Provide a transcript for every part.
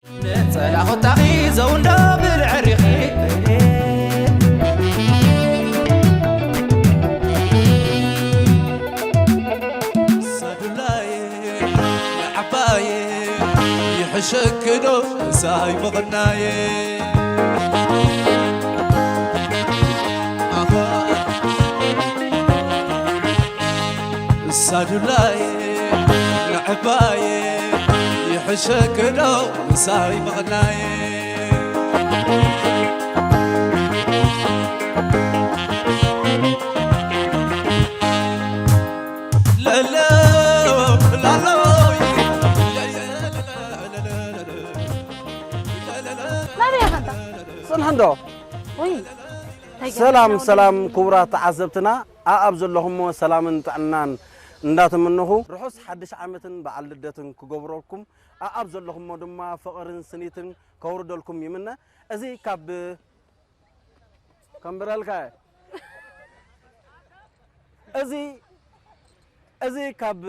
ንጸላኹታኺ ዘው እንዳብል ዕሪኺ ሳዱላየ ንዓባየ ይሕሸክዶ ሳይ ምቕናየ ኣኻ ሳዱላየ ንዕባየ ይሕሸክዶ ምሳይ ምቕናየ ለለ ላሎይ ናበይ ኢኻ እንታ? ጽንሕ እንዶ። ወይ፣ እንታይ ሰላም ገይርካ ሰላም፣ ክቡራት ተዓዘብትና ኣኣብ ዘለኹሞ ሰላምን ጥዕናን እንዳተመነኹ ርሑስ ሓድሽ ዓመትን በዓል ልደትን ክገብረልኩም ኣኣብ ዘለኹሞ ድማ ፍቕርን ስኒትን ከውርደልኩም ይምነ። እዚ ካብ ከምብረልካ እዚ እዚ ካብ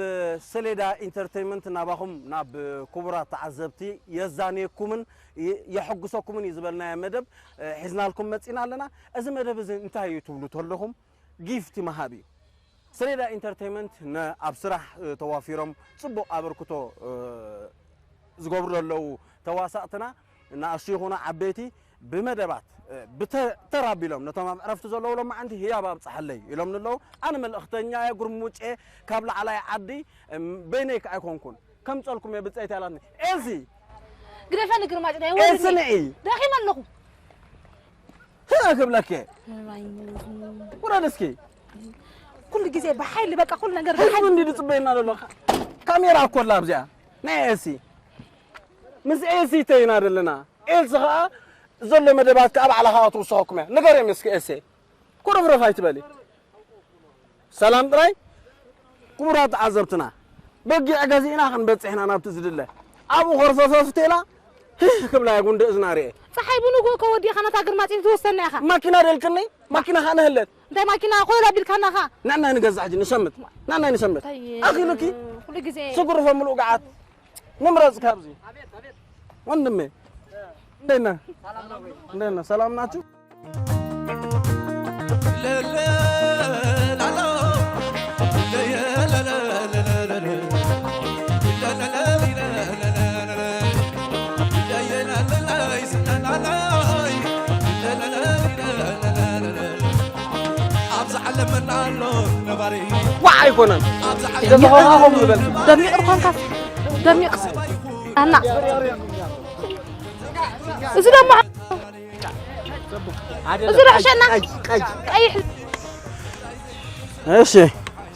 ሰሌዳ ኢንተርቴይንመንት ናባኹም ናብ ክቡራት ተዓዘብቲ የዛንየኩምን የ- የሐጉሰኩምን እዩ ዝበልናዮ መደብ እ፣ ሒዝናልኩም መጺና ኣለና። እዚ መደብ እዚ እንታይ እዩ ትብሉ ተለኹም ጊፍቲ ምሃብ እዩ። ሰሌዳ ኢንተርቴይንመንት ን- ኣብ ስራሕ እ፣ ተዋፊሮም ጽቡቕ ኣበርክቶ እ፣ ዝገብሩ ዘለዉ ተዋሳእትና ንኣሽቱ ይኹኑ ዓበይቲ ብመደባት ብተራ ኣቢሎም ነቶም ኣብ ዕረፍቲ ዘለዉ ሎማዓንቲ ህያብ ኣብፅሓለይ ኢሎም ንለዉ ኣነ መልእኽተኛ እየ ጉርሙጭ እየ ካብ ላዕላይ ዓዲ በይነይ ከዓ ኣይኮንኩን ከምፀልኩም እየ ብፀይቲ ኣላትኒ ኤልሲ ግደፈኒ ግርማጭ ናይ ኤልሲ ወርኒ ንዒ ደኺመ ኣለኹ ህእ ክብለኪ ውረድ እስኪ ኩሉ ግዜ ብሓይሊ በቃ ኩሉ ነገር ህዝቢ ብሓይሊ እንዲ ዝፅበየና ዘሎ ካሜራ እኮ ኣላ ኣብዚኣ ናይ ኤልሲ ምስ ኤልሲ ተይና ዘለና ኤልሲ ከዓ ዘሎ መደባት ከዓ ባዕላ ከዓ ትውስኸኩም እያ ንገርዮም እስኪ ኤልሲ ኩርፍረፍ ኣይትበሊ ሰላም ጥራይ ክቡራት ተዓዘብትና በጊዕ ገዚእና ክንበፅሕ ኢና ናብቲ ዝድለ ኣብኡ ኮርፈፈፍ ቴላ ህህ ክብላ እያ ጉንዲ እዝና ርኤ ፀሓይ ብንጉ ከወዲእኻ ነታ ግርማፂ ትወሰና ኢኻ ማኪና ደልክኒ ማኪና ከዓ ነህለት እንታይ ማኪና ኮለል ኣቢልካና ኻ ንዕና ንገዛእ ሕጂ ንሸምት ንዕና ንሸምት ኣኺሉኪ ኩሉ ግዜ ስጉርፈ ምሉእ ገዓት ንምረፅ ካብዚ ወንድሜ እንዴት ነህ እንዴት ነህ ሰላም ናችሁ ዋዕ ኣይኮነን ተዘኸኻኹም ንበል ደሚቕ ድኾንካ ደሚቕ ኣና እዚ ደሞ እዚ ርሕሸና ቀይሕ እሺ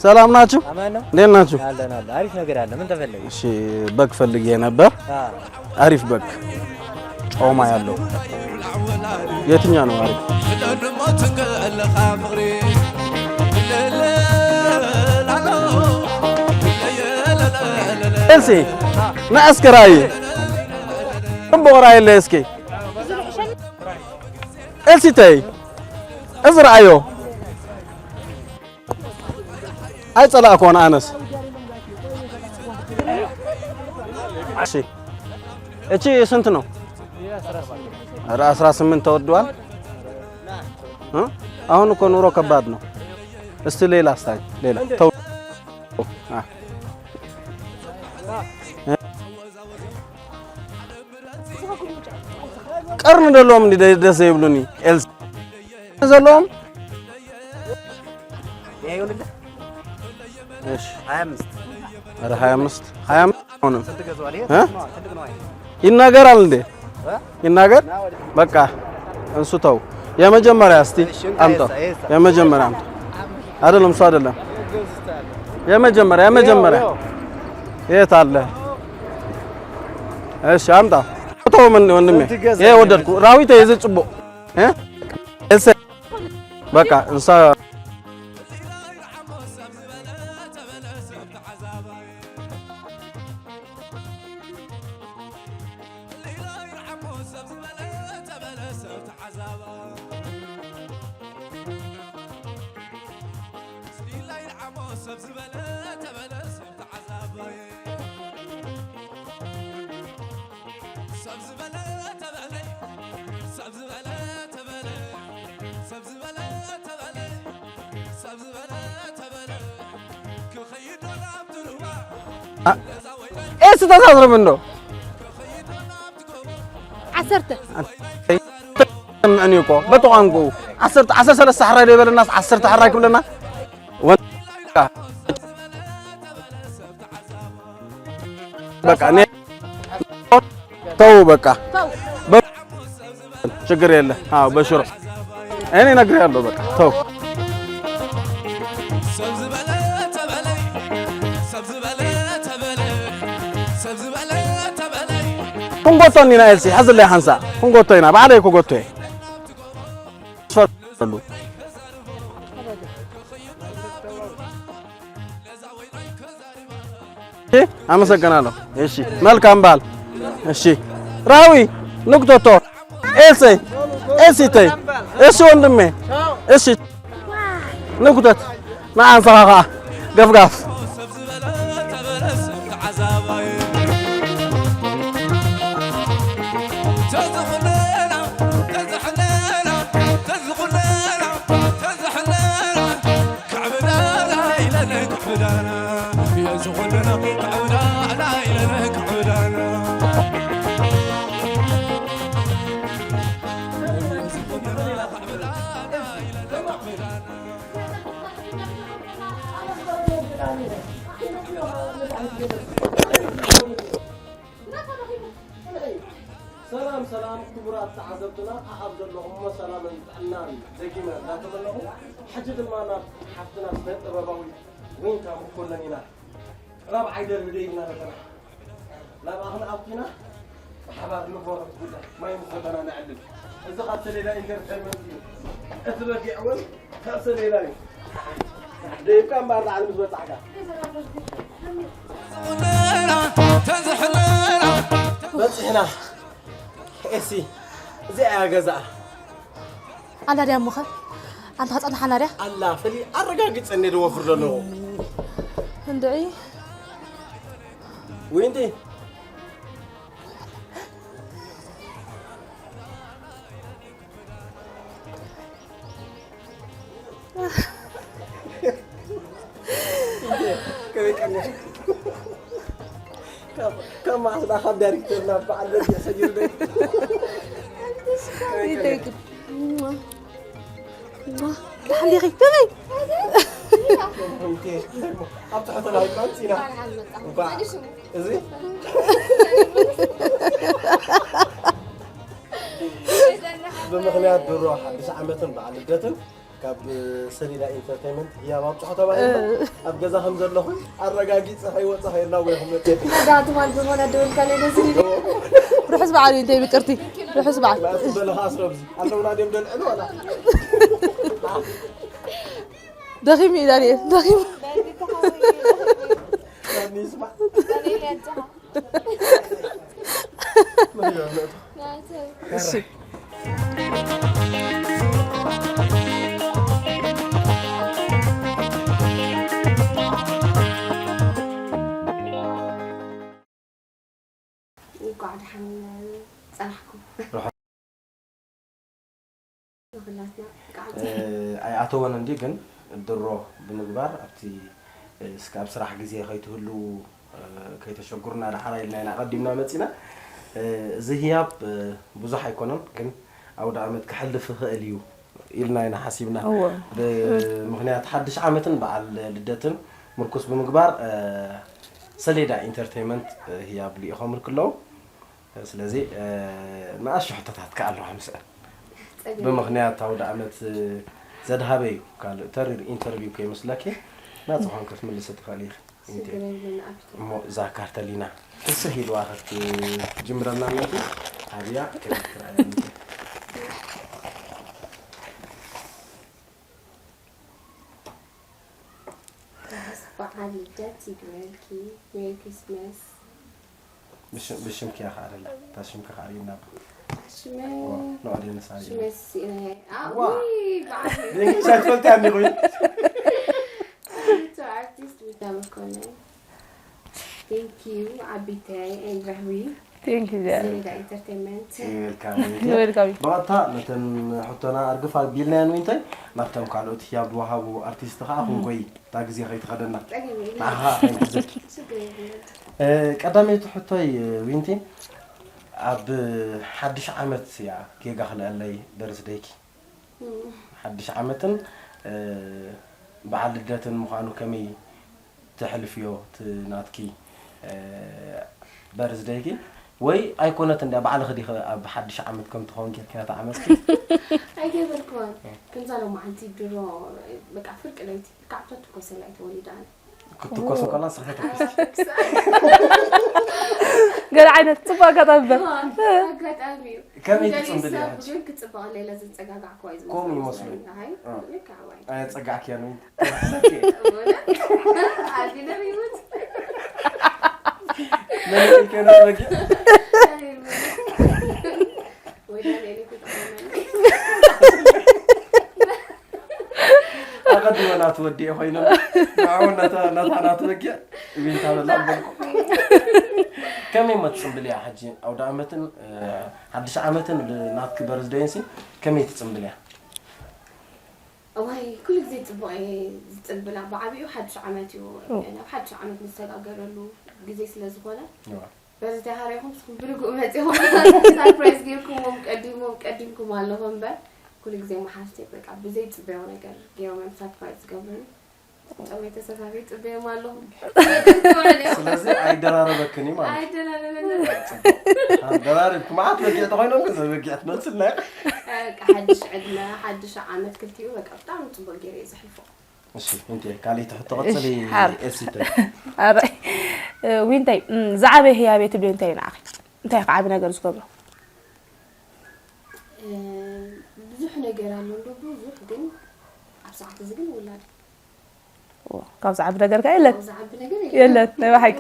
ሰላም ናችሁ አማን ነው እንዴት ናችሁ አለን አለ አሪፍ ነገር አለ ምን ተፈለገ እሺ በግ ፈልጌ ነበር አ አሪፍ በግ ጮማ ያለው የትኛ ነው አሪፍ ኤልሲ ና እስኪ ራእይ እምቦ ራእይ እስኪ ኤልሲ ተይ እዚ ራእዮ ኣይጸላእኮን ኣነስ እሺ እቺ ስንት ነው ኧረ አስራ ስምንት ተወደዋል እ አሁን እኮ ኑሮ ከባድ ነው እስቲ ሌላ ስታይ ሌላ ተው አ። እ? ቀርን ዘለዎም እንዲ ደስ ዘይብሉኒ ኤልስ ዘለዎም እሺ ኧረ ሃያ አምስት ሃያ አምስት አይሆንም እ ይናገራል እንዴ ይናገር በቃ እንሱ ተው የመጀመሪያ እስቲ አምጣ የመጀመሪያ አምጣ አይደለም እሱ አይደለም የመጀመሪያ የመጀመሪያ የት አለ እሺ አምጣ ተው ምን ወንድሜ ይሄ ወደድኩ ራዊት የዚህ ጽቦ እ እሰ በቃ እንሳ ዝበለ ተበለ ሰብ ተዓዛባይ። ሰብ ዝበለ ተበለ፣ ሰብ ዝበለ ተበለ፣ ሰብ ዝበለ ተበለ፣ ሰብ ዝበለ ተበለ። ክኸይድ ዶ ናብቲ ሩባ? አ-፣ ለዛ ወይ ኤስ ተዛዝርም እንዶ? ዓሰርተ። ሰምዕኒ እኮ በቲ ቋንቋኡ። ዓሰርተ፣ ዓሰርተ ሰለስተ ሕራይ ዶ ይበለናስ ዓሰርተ ሕራይ ክብለና? ወን-፣ በቃ፣ ነ-፣ ተው በቃ። ተው። በ-፣ ችግር የለ። አዎ፣ በሽሮ። እኔ እነግርሃለሁ፣ በቃ፣ ተው። ሰብ ዝበለ ተበለ፣ ሰብ ዝበለ ተበለ፣ ሰብ ዝበለ ተበለ። ክንጎቶ ኢና፣ ኤልሲ፣ ሕዝለይ ሓንሳ። ክንጎቶ ኢና፣ ባዕለይ ክጎቶ እየ። ትፈርደሉ። እሺ፣ አመሰግናለሁ። እሺ፣ መልካም በዓል። እሺ፣ ራዊ ንግቶቶ፣ ኤልሰይ፣ ኤልሲተይ፣ እሺ፣ ወንድሜ፣ እሺ፣ ንግቶት፣ ንዓንሰኻ ኸዓ፣ ገፍጋፍ። ሰላም ሰላም ክቡራት ተዓዘብትና፣ ኣኣብ ዘለኹሞ ሰላምን ጥዕናን ደጊመ እንዳተመነኹ፣ ሕጂ ድማ ናብ ሓፍትና ስነ ጥበባዊት ዊንታ መኮነን ኢና። ራብዓይ ደርቢ ደይብና ዘለና ናብኣ ክንኣቱ ኢና። ብሓባር ንጎረፍ ጉዳይ ማይ ምስ ዘበና ነዕልል። እዚ ካብ ሰሌዳ ኢንተርቴይንመንት እዩ። እቲ በጊዕ እውን ካብ ሰሌዳ እዩ። ደይብካ እምበኣር ላዕሊ ምስ በጻሕካ። በጺሕና። ኤሲ፣ እዚኣ እያ ገዛኣ። ኣላ ድያ እሞኸ? ኣንታ ከጸንሓና ድያ? ኣላ፣ ፈሊ ኣረጋጊጸ እንደ ድወፍር ዘለኹ። እንድዒ። ዊንቲ። ከመይ ቀኒኻ? ካብ፣ ካብ መዓስ ደኣ ካብ ዳይሬክተር ናብ በዓል በጊዕ ሰጊሩ ዶ? ከመይ ቀኒኻ? ደሓን ዲኺ? ከመይ? ኣብ ትሕቲ ናይ ቃንስ ኢና። እባ፣ እዚ ብምኽንያት ድሮ ሓድሽ ዓመትን በዓል ልደትን ካብ ሰሊዳ ኢንተርቴይንመንት ህያብ ኣብጽሖ ተባሂልና ኣብ ገዛ ከም ዘለኹ ኣረጋጊጸ ከይወጻ ከየላወኹም መጽኤ። ገዛ ትማል ዝኾነ ደውልካ ለይ ነዚ ርሑስ በዓል እዩ፣ እንተይ ብቅርቲ። ርሑስ በዓል። ላስ በለኻ ኣስረብዚ ኣለውና ድዮም ደልዕሉ ዋላ? ደኺሙ እዩ ዳንኤል፣ ደኺሙ። ናብኒ ይስማዕ። እሺ። እንኳዕ ደሓን ጸናሕኩም። ንኹላትና እንኳዕ እ፣ ኣይኣተወን እንዲ ግን ድሮ ብምግባር ኣብቲ፣ እ፣ እስከ ኣብ ስራሕ ግዜ ከይትህልዉ፣ እ፣ ከይተሸግሩና ደሓራ ኢልና ኢና ኣቐዲምና መጺና። እ፣ እዚ ህያብ፣ እ፣ ብዙሕ ኣይኮነን፣ ግን ኣውደ ዓመት ክሕልፍ ይኽእል እዩ ኢልና ኢና ሓሲብና። እወ። ብምኽንያት ሓድሽ ዓመትን በዓል ልደትን ምርኩስ ብምግባር፣ እ፣ ሰሌዳ ኢንተርቴይንመንት፣ እ፣ ህያብ ልኢኾምልኪ ኣለዉ። ስለዚ፣ እ፣ ንኣሽቱ ሕቶታት ከኣ ኣለዋ ምስአን። ጸገም። ብምኽንያት ኣውደ ዓመት፣ እ፣ ዘድሃበ እዩ። ካልእ ተሪር ኢንተርቪው ከይመስለኪ፣ ናጻ ኾንኪ ክትምልሲ ትኽእሊ ኢኺ። ሽግር የብሉን፣ ኣብሽተይ። እሞ እዛ ካርተሊና ፍስህ ኢልዋ ክትጅምረልና ምእንቲ ኣብያ ከመይ ትረኣያ ምእንቲ? ርሑስ በዓል ልደት ይግበረልኪ። ሜሪ ክሪስመስ። ብሽ-፣ ብሽምኪ እያ ከኣ ደላ። እታ ሽምኪ ከኣ ርኢና። ሽመ-፣ ዋ፣ ንዕድ ንሳ ርኢና። ሽመስ፣ እ፣ ኣ፣ ዋ። ውይ፣ በዓል። ደንጊሻ ትፈልጥያ እንዲ ኮይኑ። ሪቶ ኣርቲስት። መኮነን። Thank you ዓቢተይ and ራህዊ። Thank you ዚያድ። ዝያዳ ኢንተርቴንመንት። Welcome። Welcome። ብቐጥታ ነተን ሕቶና ኣርግፍ ኣቢልናየን ዊንተይ ናብቶም ካልኦት ህያብ ዝወሃቡ ኣርቲስት ከዓ ክንጎይ እታ ግዜ ከይትኸደና ጸገም የለን። ንዓኻ ከይንሕዘኪ። ችግር የለን። እ፣ ቀዳመይቲ ሕቶይ ዊንቲ ኣብ ሓድሽ ዓመት እያ ጌጋ ክልኣለይ በርዝደይኪ ሓድሽ ዓመትን እ፣ በዓል ልደትን ምዃኑ ከመይ ተሕልፍዮ እቲ ናትኪ እ፣ በርዝደይኪ ወይ ኣይኮነት እንድያ ባዕልኺ ዲኺ ኣብ ሓድሽ ዓመት ከም ትኸውን ጌርኪ ነታ ዓመትኪ ኣይገበርክዋን። ከምዛ ሎማዓንቲ ድሮ በቃ ፍርቂ ለይቲ በቃ ኣብታ ትኮሰላ እየ ተወሊዳ ኣነ። ክትኮስ እንከላ ንስኺ ተኩስቲ ገለ ዓይነት ፅቡቅ ኣጋጣሚ እምበር ኣጋጣሚ እዩ። ከመይ ገሊኡ ትፅምብል ሰብ እያ ሕጂ? ግን ክፅበቅ ሌላ ዘፀጋጋዕክዋ እዩ ከምኡ ዝመስለኒ። ይመስለኒ። ኣይ፣ እ። ልክዕ ዋይ። ኣየፀጋዕክያን ወይ ወለ? ኣዲ ደሪቡት። መለኪ ከይነት በጊዕ ወይ ዳንኤል ይኩን ጠቕመኒ። ኣቐዲመ ናቱ ወዲኤ ኮይኖም ንዕኡ ነታ ነታ ናቱ በጊዕ ዊንታ በላ በልኩ ከመይ መትፅምብል እያ ሕጂ ኣውደ ዓመትን እ፣ ሓድሽ ዓመትን ናትኪ በርዝደይንሲ ከመይ ትፅምብል እያ እዋይ ኩሉ ግዜ ፅቡቅ እየ ዝፅምብላ። ብዓብኡ ሓድሽ ዓመት እዩ። ናብ ሓድሽ ዓመት ንሰጋገረሉ ግዜ ስለ ዝኾነ በዚ ተሃሪኹም ንስኹም ብርግኡ መፂኹም ሳርፕራይዝ ጌርኩሞም ቀዲሞም ቀዲምኩም ኣለኹም እምበር ኩሉ ግዜ መሓዝተይ በቃ ብዘይ ፅበዮ ነገር ገይሮም እዮም ሳርፕራይዝ ዝገብሩኒ። ጨመይ ተሰታፊ ፅበዮም ኣለኹም። ስለዚ ኣይደራረበክን እዩ ማለት እዩ ኣይደላለለ ደራሪብኩ መዓት በጊዕ ተኮይኖም ዘበጊዕ ትመፅልና በቃ ሓድሽ ዕድመ ሓድሽ ዓመት ክልቲኡ በቃ ብጣዕሚ ፅቡቅ ገይረ እዩ ዘሕልፎ። እሺ እንተ ካልእ ትሕቶ ቀፅሊ እሺ፣ ሓር። ኤሲተ ኣረ እ፣ ዊንታይ እም፣ ዝዓበየ ህያብ እየ ትብልዮ እንታይ እዩ ንዓኺ እንታይ ከ ዓቢ ነገር ዝገብሮ እ፣ ብዙሕ ነገር ኣሎ እንዶ ብዙሕ ግን ኣብ ሰዓት እዚ ግን ውላድ ኦ፣ ካብ ዝዓቢ ነገር ከ የለን ኣብ ዝዓቢ ነገር የለን ናይ ብሓቂ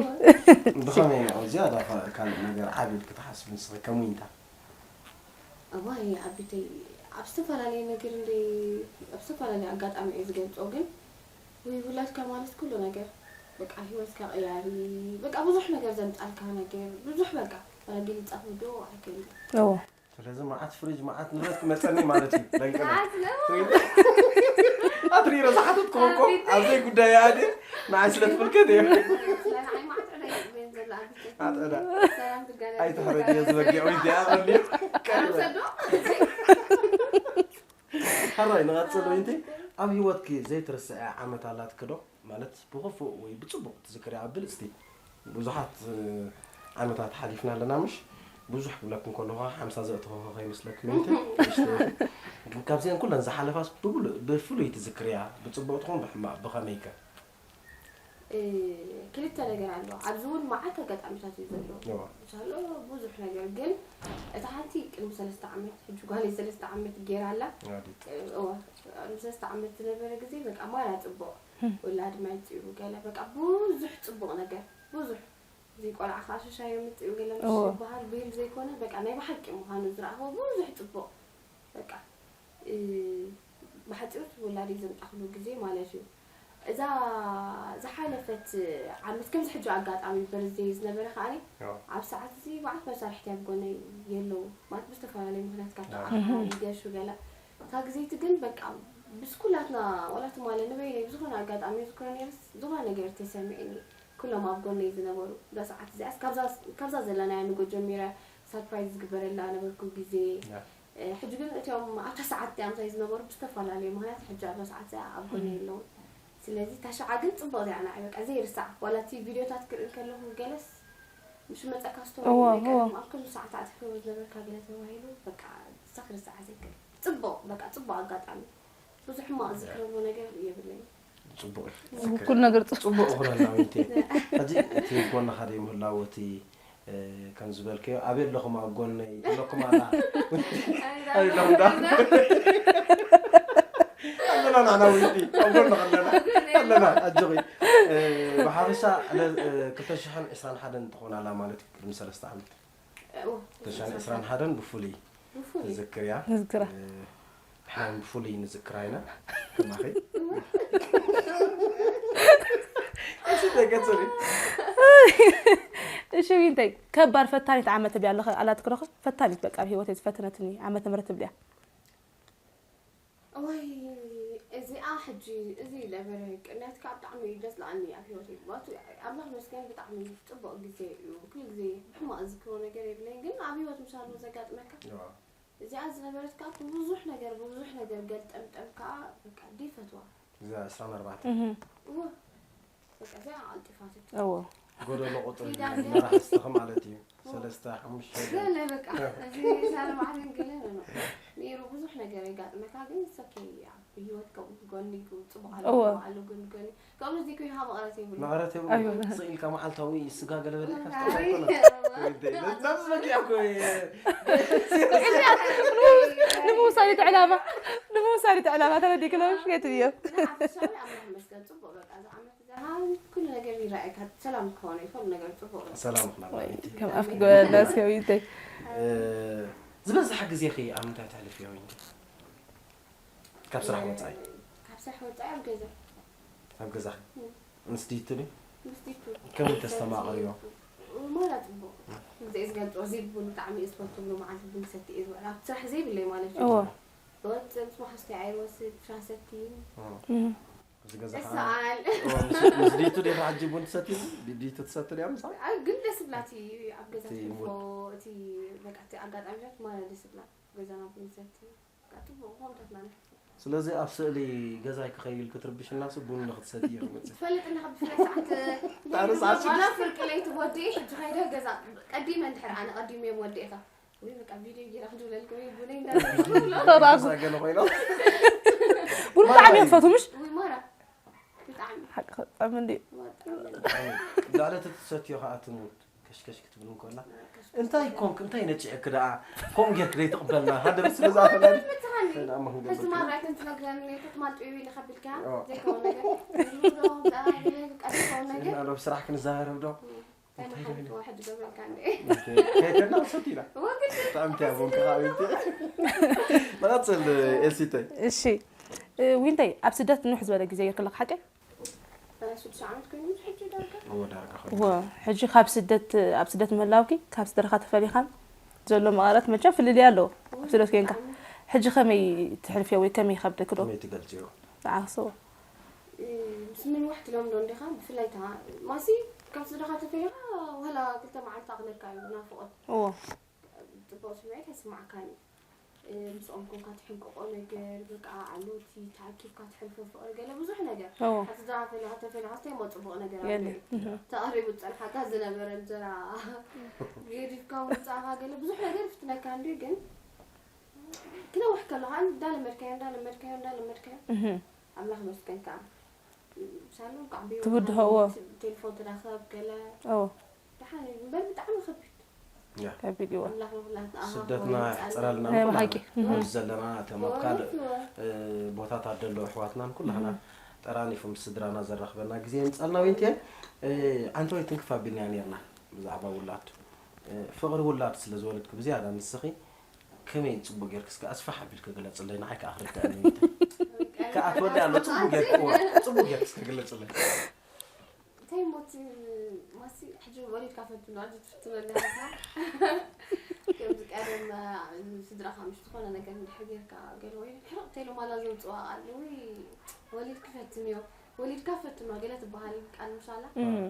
ብኸመይ ንዑ ዝያዳ ከ- ካልእ ነገር ዓብ ኢልኪ ትሓስቢ ንስኺ ከም ዊንታ እዋይ ዓቢተይ ኣብ ዝተፈላለየ ነገር እንደ ኣብ ዝተፈላለየ ኣጋጣሚ እየ ዝገልፆ ግን ወይ ውላድካ ማለት ኩሉ ነገር በቃ ህይወትካ ቀያሪ በቃ ብዙሕ ነገር ዘምፃልካ ነገር ብዙሕ በቃ ረጊ ልፃፍ ዶ ኣይከይድ እዎ ስለዚ መዓት ፍሪጅ መዓት ንብረት ክመፀኒ ማለት እዩ ደንቅነ ኣትሪረ ዝሓተት ክኾንኮ ኣብዘይ ጉዳይ ኣደ ንዓይ ስለ ትምልከት እየ ኣጠዳ ኣይትሕረድ እየ ዝበጊዕ ወይ እዚኣ ቀልዩ ቀልዩ ሕራይ ንቐፅል ወይንቲ ኣብ ህይወትኪ ዘይትርስዐ ዓመት ኣላትኪ ዶ ማለት ብኽፉእ ወይ ብፅቡቕ ትዝክርያ ኣብ ብልፅቲ ብዙሓት ዓመታት ሓሊፍና ኣለና ምሽ ብዙሕ ክብለክ እንከለኹ ሓምሳ ዘእተኸ ከይመስለክ ምንት ግን ካብዚአን ኩለን ዝሓለፋስ ብፍሉይ ትዝክርያ ብፅቡቕ ትኾን ብሕማቕ ብኸመይከ ክልተ ነገር ኣሎ ኣብዚ እውን መዓት ኣጋጣሚታት እዩ ዘሎ ዘሎ ብዙሕ ነገር ግን እታ ሓንቲ ቅድሚ ሰለስተ ዓመት ሕጂ ጓለይ ሰለስተ ዓመት ገይራ ኣላ ንሰለስተ ዓመት ዝነበረ ግዜ በቃ ማራ ፅቡቕ ውላድ መፅኡ ገለ በቃ ብዙሕ ፅቡቕ ነገር ብዙሕ እዚ ቆልዓ ከዓ ሽሻ የምፅኡ ገለ ምሽ ይበሃል ብሂል ዘይኮነ በቃ ናይ ብሓቂ ምዃኑ ዝረኣኽዎ ብዙሕ ፅቡቕ በቃ ብሓፂሩ ውላድ ዘምጣኽሉ ግዜ ማለት እዩ እዛ ዝሓለፈት ዓመት ከምዚ ሕጂ ኣጋጣሚ በርዝደይ ዝነበረ ከዓኒ ኣብ ሰዓት እዚ በዓት መሳርሕቲ ኣብ ጎነይ የለዉ ማለት ብዝተፈላለዩ ምክንያት ካብ ተዓርካ ይገሹ ገለ እታ ግዜቲ ግን በቃ ብስኩላትና ዋላ ትማለ ንበይነይ ብዝኾነ ኣጋጣሚ ዝክሮ ነርስ ዝኾነ ነገር ተሰሚዕኒ ኩሎም ኣብ ጎነይ ዝነበሩ እዛ ሰዓት እዚኣስ ካብዛ ዘለናያ ንጎ ጀሚረ ሳርፕራይዝ ዝግበረላ ነበርኩ ግዜ ሕጂ ግን እቲኦም ኣብታ ሰዓት እቲኣ ምሳይ ዝነበሩ ብዝተፈላለዩ ምክንያት ሕጂ ኣብዛ ሰዓት እዚኣ ኣብ ጎነይ ኣለዉ ስለዚ እታ ሸዓ ግን ፅቡቅ እዚኣ ንዓይ በቃ ዘይርሳዕ ዋላ እቲ ቪድዮታት ክርኢ ከለኹ ገለስ ምሽ መፀካ ስቶሪ ኣብ ከምዚ ሰዓት ኣትሕክቦ ዝነበርካ ገለ ተባሂሉ በቃ ሳክርሳዕ ዘይክእል ፅቡቅ በቃ ፅቡቅ ኣጋጣሚ ብዙሕ ሕማቅ ዝክረሉ ነገር የብለይ ፅቡቅ ኩሉ ነገር ፅቡቅ ክረና ወይንቴ ሕጂ እቲ ጎንኻ ደይ ምህላው እቲ ከም ዝበልከዮ ኣበይ ኣለኹም ኣብ ጎነይ ትብለኩም ኣላ ኣለኹም ዳ ኣለና ንሕና ወይንቲ ኣብ ጎንኻ ኣለና ኣለና ኣጆኺ ብሓፈሻ ክልተ ሽሕን ዕስራን ሓደን ትኾን ኣላ ማለት እዩ ቅድሚ ሰለስተ ዓመት ክልተ ሽሕን ዕስራን ሓደን ብፍሉይ ትዝክር እያ ንዝክራ ንሕና ብፍሉይ ንዝክራ ኢና ከማኺ ተገጽሪ። እሺ ዊንተይ፣ ከባድ ፈታኒት ዓመት ትብልያ ኣለኸ ኣላትክ ዶኸ? ፈታኒት በቃ ኣብ ህይወተይ ዝፈተነትኒ ዓመተ ምህረት ትብልያ? ወይ እዚኣ ሕጂ እዚ ነበረ ቅንያት ከዓ ብጣዕሚ እዩ ደስ ለኣኒ ኣብ ህይወተይ ባቱ ኣምላኽ መስገን ብጣዕሚ ፅቡቅ ግዜ እዩ ኩሉ ግዜ ብሕማቅ ዝዝክሮ ነገር የብለይን ግን ኣብ ህይወት ምሳሉ ዘጋጥመካ እዚኣ ዝነበረት ከዓ ብብዙሕ ነገር ብብዙሕ ነገር ገልጠምጠም ከዓ በቃ ደይፈትዋ እዛ ዕስራን ኣርባዕተ እህ፣ እወ በቃ እዚኣ ኣልጢፋትት እዎ። ጎደሎ ቁጥሪ መራሕስትኺ ማለት እዩ። ሰለስተ ሓሙሽተ ገለ በቃ እዚ ሳለ ማዕረን ገለ ነው ነይሩ ብዙሕ ነገር የጋጥመካ ግን ሰከ ብህይወት ከምኡ ጎኒ ጽቡቅ ኣሎ እወ። ኣሎ ጎኒ ጎኒ ከምኡ እዚ ኩ ሃ መቅረት ይብሉ መቐረት ኣይወ። ስቕ ኢልካ መዓልታዊ ስጋ ገለበለ ኣይ፣ ካብዚ በቂያ እኮ ንምውሳድ እቲ ዕላማ ንምውሳድ እቲ ዕላማ ተረዲክሎ ሽገት እዮ ንሓፈሻዊ ኣምላኽ ይመስገን ጽቡቅ በቃ እዛ ዓመት እዚኣ ኩሉ ነገር ይረኣየካ ሰላም ክኾነ ይኮን ነገር ጽቡቅ በቃ ሰላም ክና ወይ ከም ኣፍ ጎበና እስከ ዊንተይ ዝበዝሕ ግዜኺ ኣብ ምንታይ ተሕልፍዮ ወይ ካብ ስራሕ ወፃኢ ካብ ስራሕ ወፃኢ ኣብ ገዛ ኣብ ገዛኺ ምስ ድይቱ ድዩ ምስ ዲቱ ከመይ ተስተማቕርዮ ማራ ጽቡቅ ግዜ ዝገልጾ እዚ ቡን ብጣዕሚ እየ ዝፈቱ ብሎ መዓልቲ ቡን ሰቲ እየ ዝውዕል ኣብ ስራሕ ዘይብለይ ማለት እዩ እዎ ወፅእ ምስ መሓዝተይ ኣይወስድ ፍራሰቲ እህ፣ እዚ ገዛ ከዓ እሰኣል ምስ ድይቱ ዲኻ ሕጂ ቡን ትሰቲ ድይቱ ትሰቲ ድያ ምሳ ኣብ ግን ደስ ብላቲ ኣብ ገዛ እቲ ትሕልፎ ሙድ። እቲ በቃ እቲ ኣጋጣሚታት ማራ ደስ ብላ ገዛና ቡን ሰቲ በቃ ጽቡቅ ሆምታትና ነሕልፎ ስለዚ ኣብ ስእሊ ገዛይ ክኸይል ክትርብሽና ሱ ቡን ንክትሰቲ እየ ክመፅእ ትፈልጥ እንዲኻ ብፍላይ ሰዓት ጣዕሪ ሰዓት ዋላ ፍርቂ ለይቲ ወዲኤ ሕጂ ከይደ ገዛ ቀዲመ እንድሕር ኣነ ቀዲመ እዮም ወዲእካ ወይ በቃ ቪድዮ ጌራ ክድብለልኩም እዩ ቡነይ እንዳዘብሎ ተራጉ ገለ ኮይኖ ቡን ብጣዕሚ እየ ክፈቱ ምሽ ወይ ማራ ብጣዕሚ ሓቂ ክጠም እንዲ ወጣ ዳዕለት ትሰትዮ ከዓ ትሙድ ከሽከሽ ክትብል እንኮላ እንታይ ኮንክ እንታይ ነጭዕክ ደኣ ኮም ጌርክ ደይትቕበልና ሃደ ምስ ስለዝኣፈላኒ ምትኻኒ ሰላም ሕዚ ክንገብር ማራ ኣይተን ትነግረኒ ነይርካ ትማል ጥዑይ ኢለ ከብልካ ኦ። ዘይከውን ነገር ዝብሎ ቃል ዝኸውን ነገር ናብ ስራሕ ክንዛረብ ዶ ተናሓልክ ዋሕድ ዶ በልካ እንዴ ከይከና ውሰት ኢና ወግድ ብጣዕሚ ትያ ቦንካ ቤት ንቐፅል ኤልሲተይ እሺ እ፣ ዊንተይ ኣብ ስደት ንውሕ ዝበለ ግዜ ይርከለክ ሓቂ ስድስተ ዓመት ኮይኑ ምስ ሕጂ ዳርጋ እዎ ዳርጋ ኮይኑ እዎ ሕጂ ካብ ስደት ኣብ ስደት ምህላውኪ ካብ ስድራኻ ተፈሊኻን ዘሎ መቐረት መቸም ፍልልይ ኣለዎ ኣብ ስደት ኮንካ ሕጂ ከመይ ትሕልፍዮ ወይ ከመይ ይኸብደኪ ዶ ከመይ ትገልፅዮ ዝዓክስዎ ምስ ምንዋሕ ትለምዶ እንዲኻ ብፍላይ እታ ማሲ ካብ ስድራኻ ተፈሊኻ ዋላ ክልተ መዓልቲ ኣኽለካ እዩ ናፍቆት እዎ ፅቡቅ ስምዒት ኣይስማዕካን እዩ ምስኦም ኮንካ ትሕንቅቆ ነገር በቃ ኣሎ እቲ ተኣኪብካ ትሕልፎ ፍቅሪ ገለ ብዙሕ ነገር እዎ ሓቲ ዝኣ ፈሊኻ ተፈሊኻ እንታይ ሞ ፅቡቅ ነገር ኣሎ የለን እዩ ተቐሪቡ ዝፀንሓካ ዝነበረ እንጀራ ገዲፍካ ውፃኻ ገለ ብዙሕ ነገር ይፍትነካ እንዲ ግን ክነውሕ ከለኻ እንዳለመድካዮ እንዳለመድካዮ እንዳለመድካዮ እህ፣ ኣምላኽ መስገን ከዓ ሳሎም ከዓ ትብድሆ፣ እዎ። ቴሌፎን ትራኸብ ገለ እዎ ደሓን እዩ እምበር ብጣዕሚ ከቢድ ያ ከቢድ እዎ ኣምላኽ ንኹላትና ስደትና ይሕፅረልና ናይ ንኩላና። ብሓቂ እህ፣ ኣብዚ ዘለና እቶም ኣብ ካልእ እ፣ ቦታታት ዘለዉ ኣሕዋትናን ኩላህና ጠራኒፉ ምስ ስድራና ዘራኽበና ግዜ የምፀልና ዊንቴ እ፣ ዓንተወይ ትንክፍ ኣቢልናያ ነርና ብዛዕባ ውላድ እ፣ ፍቕሪ ውላድ ስለ ዝወለድኪ ብዝያዳ ንስኺ ከመይ ፅቡቅ ጌርክ እስከ ኣስፋሕ ኣቢልክ ግለፅለይ ንዓይ ከዓ ክርድኣኒ ዊንቴ ከዓ ትወዲ ኣሎ ፅቡቅ ጌርክ እዋ፣ ፅቡቅ ጌርክ እስከ ግለፅለይ እንታይ ሞት ማሲ ሕጂ ወሊድካ ፈትኖ ኣዚ ትፍትኖ ኣለካ ከምዚ ቀደም ስድራኻ ምሽ ዝኾነ ነገር እንድሕር ጌርካ ገለ ወይ ሕርቕ ተይሎም ኣላ ዘውፅዋ ኣለዉ ወሊድኪ ፈትንዮ ወሊድካ ፈትኖ ገለ ትበሃል ቃል ምሻላ እህ፣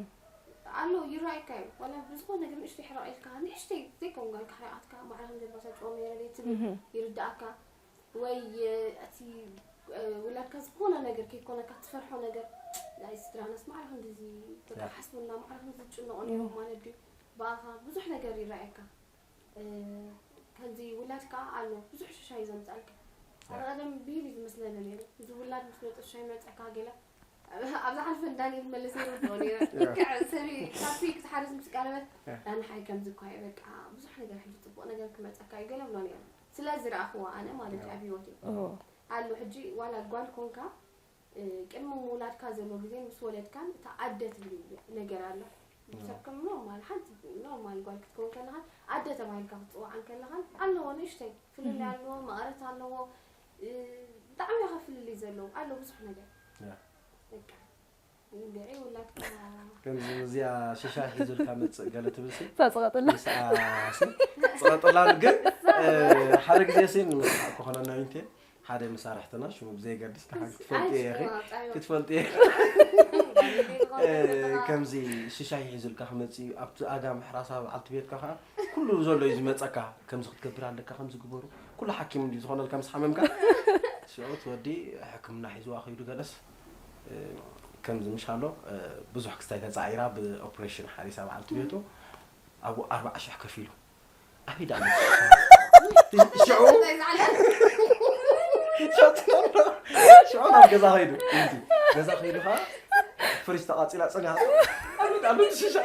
ኣሎ ይረኣየካ እዩ ዋላ ብዝኾነ ነገር ንእሽተይ ሕርቕ ኢልካ ንእሽተይ ዘይከውን ጓልካ ሕሪቓትካ ማዕረ ከም ዘልባሳ ጨው ነይረ ደይ ትብል እህ፣ ይርዳእካ ወይ እቲ ውላድካ ዝኾነ ነገር ከይኮነካ ትፈርሖ ነገር ናይ ስድራናስ ማዕረ ክንድዚ በቃ ሓስብና ማዕረ ክንዚ ዝጭነቑ ነይሮም ማለት ድዩ ብኣኻ ብዙሕ ነገር ይረኣየካ ከምዚ ውላድ ከዓ ኣሎ ብዙሕ ሽሻይ ዘምፃልካ ሓደ ቀደም ብሂል እዩ ዝመስለኒ ነይሩ እዚ ውላድ ምስ መጠ ሽሻይ መፀካ ገለ ኣብዛ ሓልፈ እንዳኒ ዝመለስ ይርድኦ ነይረ ልክዕ ሰበይ ካብቲ ክትሓርስ ምስ ቀረበት ዳንሓይ ከምዚ እኳ እዩ በቃ ብዙሕ ነገር ሕጂ ፅቡቅ ነገር ክመፀካ እዩ ገለ ብሎ ነይሩ ስለ ዝረኣኽዎ ኣነ ማለት እዩ ኣብ ህይወት እዩ እዎ ኣሎ ሕጂ ዋላ ጓል ኮንካ ቅድሚ ምውላድካ ዘሎ ግዜን ምስ ወለድካን እታ ኣደ ትብል ነገር ኣሎ ሰብ ከም ኖርማል ሓንቲ ኖርማል ጓል ክትከውን ከለኻን ኣደ ተባሂልካ ክትፅዋዓን ከለኻን ኣለዎ ንእሽተይ ፍልልይ ኣለዎ መቐረት ኣለዎ ብጣዕሚ ኢኻ ፍልልይ ዘለዎ ኣሎ ብዙሕ ነገር ያ። በቃ እንድዒ ውላድካ ከምዚ እዚኣ ሽሻይ ሒዙልካ መፅእ ገለ ትብል ሲ ታጽቐጥላ ምስኣ ሲ ፅቐጥላን ግን ሓደ ግዜ ሲ ንምስሓቅ ክኾነና ኢንቴ ሓደ መሳርሕትና ሽሙ ብዘይገድስ ንሓ ክትፈልጡ እየ ክትፈልጡ እየ ከምዚ ሽሻይ ሒዙልካ ክመፅእ እዩ ኣብቲ ኣጋ ምሕራሳ በዓልቲ ቤትካ ከዓ ኩሉ ዘሎ እዩ ዝመፀካ ከምዚ ክትገብር ኣለካ ከምዚ ግበሩ ኩሉ ሓኪም እንዲ ዝኾነልካ ምስ ሓመምካ ሽዑ እቲ ወዲ ሕክምና ሒዝዋ ከይዱ ገለስ ከምዚ ምሽ ኣሎ ብዙሕ ክስታይ ተፃዒራ ብኦፕሬሽን ሓሪሳ በዓልቲ ቤቱ ኣብኡ ኣርባዓ ሽሕ ከፊሉ ኣበይ ደኣ ሽዑ ሽዑ ናብ ገዛ ከይዱ ገዛ ከይዱ ከዓ ፍሪጅ ተቃፂላ ፀኒሓ ኣበይ ደኣ ሽሻ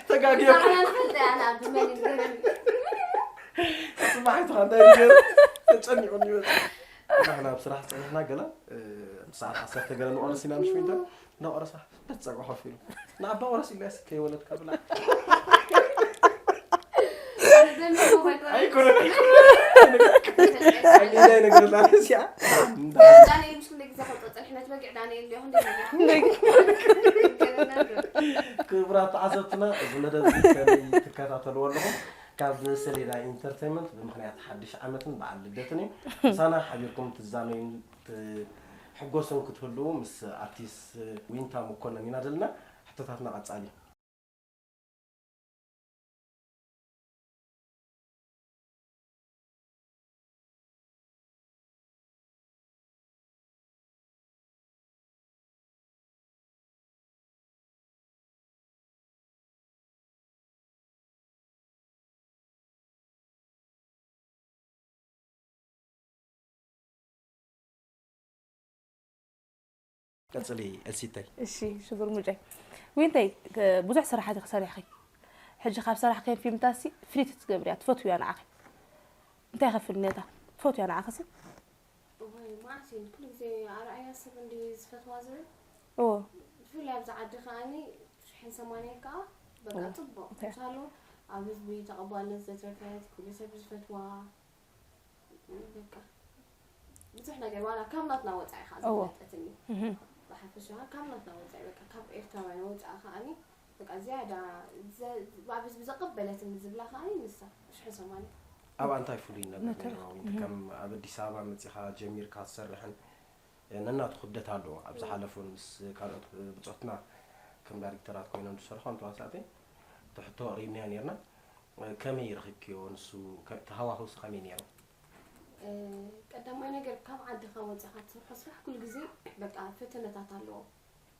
ተጋግየ ፅባሕ ይትኻ እንታይ ገይሩ ተጨኒቑ ይወፅ ንሕና ኣብ ስራሕ ፀኒሕና ገለ ሰዓት ዓሰርተ ገለ ንቆረስ ኢና ምሽ ዊንተር እናቆረሳ በቲ ፀጉሪ ኮፍ ኢሉ ንኣባ ቆረስ ኢልያስ ከይወለድካ ብላ ኣይኮነን ኣይኮነን ነግረላ እዚኣ ዳንኤል ምስ ክንደይ ግዜ ከውፅኦ ፀኒሕና እቲ በጊዕ ዳንኤል ዲዮ ክንደይ ነገር ክቡራት ተዓዘብትና እዚ መደብ እዚ ከመይ ትከታተልዎ ኣለኹም ካብ ሰሌዳ ኢንተርቴንመንት ብምኽንያት ሓድሽ ዓመትን በዓል ልደትን እዩ ምሳና ሓቢርኩም ትዛነዩን ትሕጎሱን ክትህልዉ ምስ ኣርቲስት ዊንታ መኮነን ኢና ዘለና ሕቶታትና ቀፃሊ ቀፅሊ ኤልሲተይ እሺ ሽጉር ሙጨይ ዊንተይ ብዙሕ ስራሓት ኢኺ ሰሪሕኺ ሕጂ ካብ ሰራሕክየን ፊልምታትሲ ፍልይቲ ትገብርያ ትፈትውያ ንዓኺ እንታይ ኢኺ ፍልምታ ትፈትውያ ንዓኺሲ እዋይ መዓት እዩ ኩሉ ግዜ ኣርኣያ ሰብ እንዲ ዝፈትዋ ዝብል እዎ ብፍላይ ኣብዚ ዓዲ ከዓኒ ሽሕን ሰማንያን ከዓ በቃ ፅቡቅ ምሳሉ ኣብ ህዝቢ ተቐባልነት ዘትረፈት ኩሉ ሰብ ዝፈትዋ በቃ ብዙሕ ነገር ዋላ ካብ ናትና ወፃኢ ከዓ ዝፍለጠትኒ ብሓፈሻ ካብ ናትና ወፃኢ በቃ ካብ ኤርትራውያን ወፃኢ ከዓኒ በቃ ዝያዳ ኣብዚ ብዘቐበለትኒ ዝብላ ከዓኒ ንሳ ሽሕን ሰማንያን ኣብኣ እንታይ ፍሉይ ነገር ነይርዋ ወይንቲ ከም ኣብ ኣዲስ ኣበባ መፂኻ ጀሚርካ ትሰርሕን ነናቱ ክብደት ኣለዎ ኣብ ዝሓለፉ ምስ ካልኦት ብፆትና ከም ዳይሬክተራት ኮይኖም ዝሰርሖም ተዋሳእቲ ትሕቶ ኣቕሪብናዮ ነርና ከመይ ረኺብክዮ ንሱ ተሃዋህውስ ከመይ ነይሩ ቀዳማይ ነገር ካብ ዓድኻ ወፂኻ ትሰርሖ ስራሕ ኩሉ ግዜ በቃ ፈተነታት ኣለዎ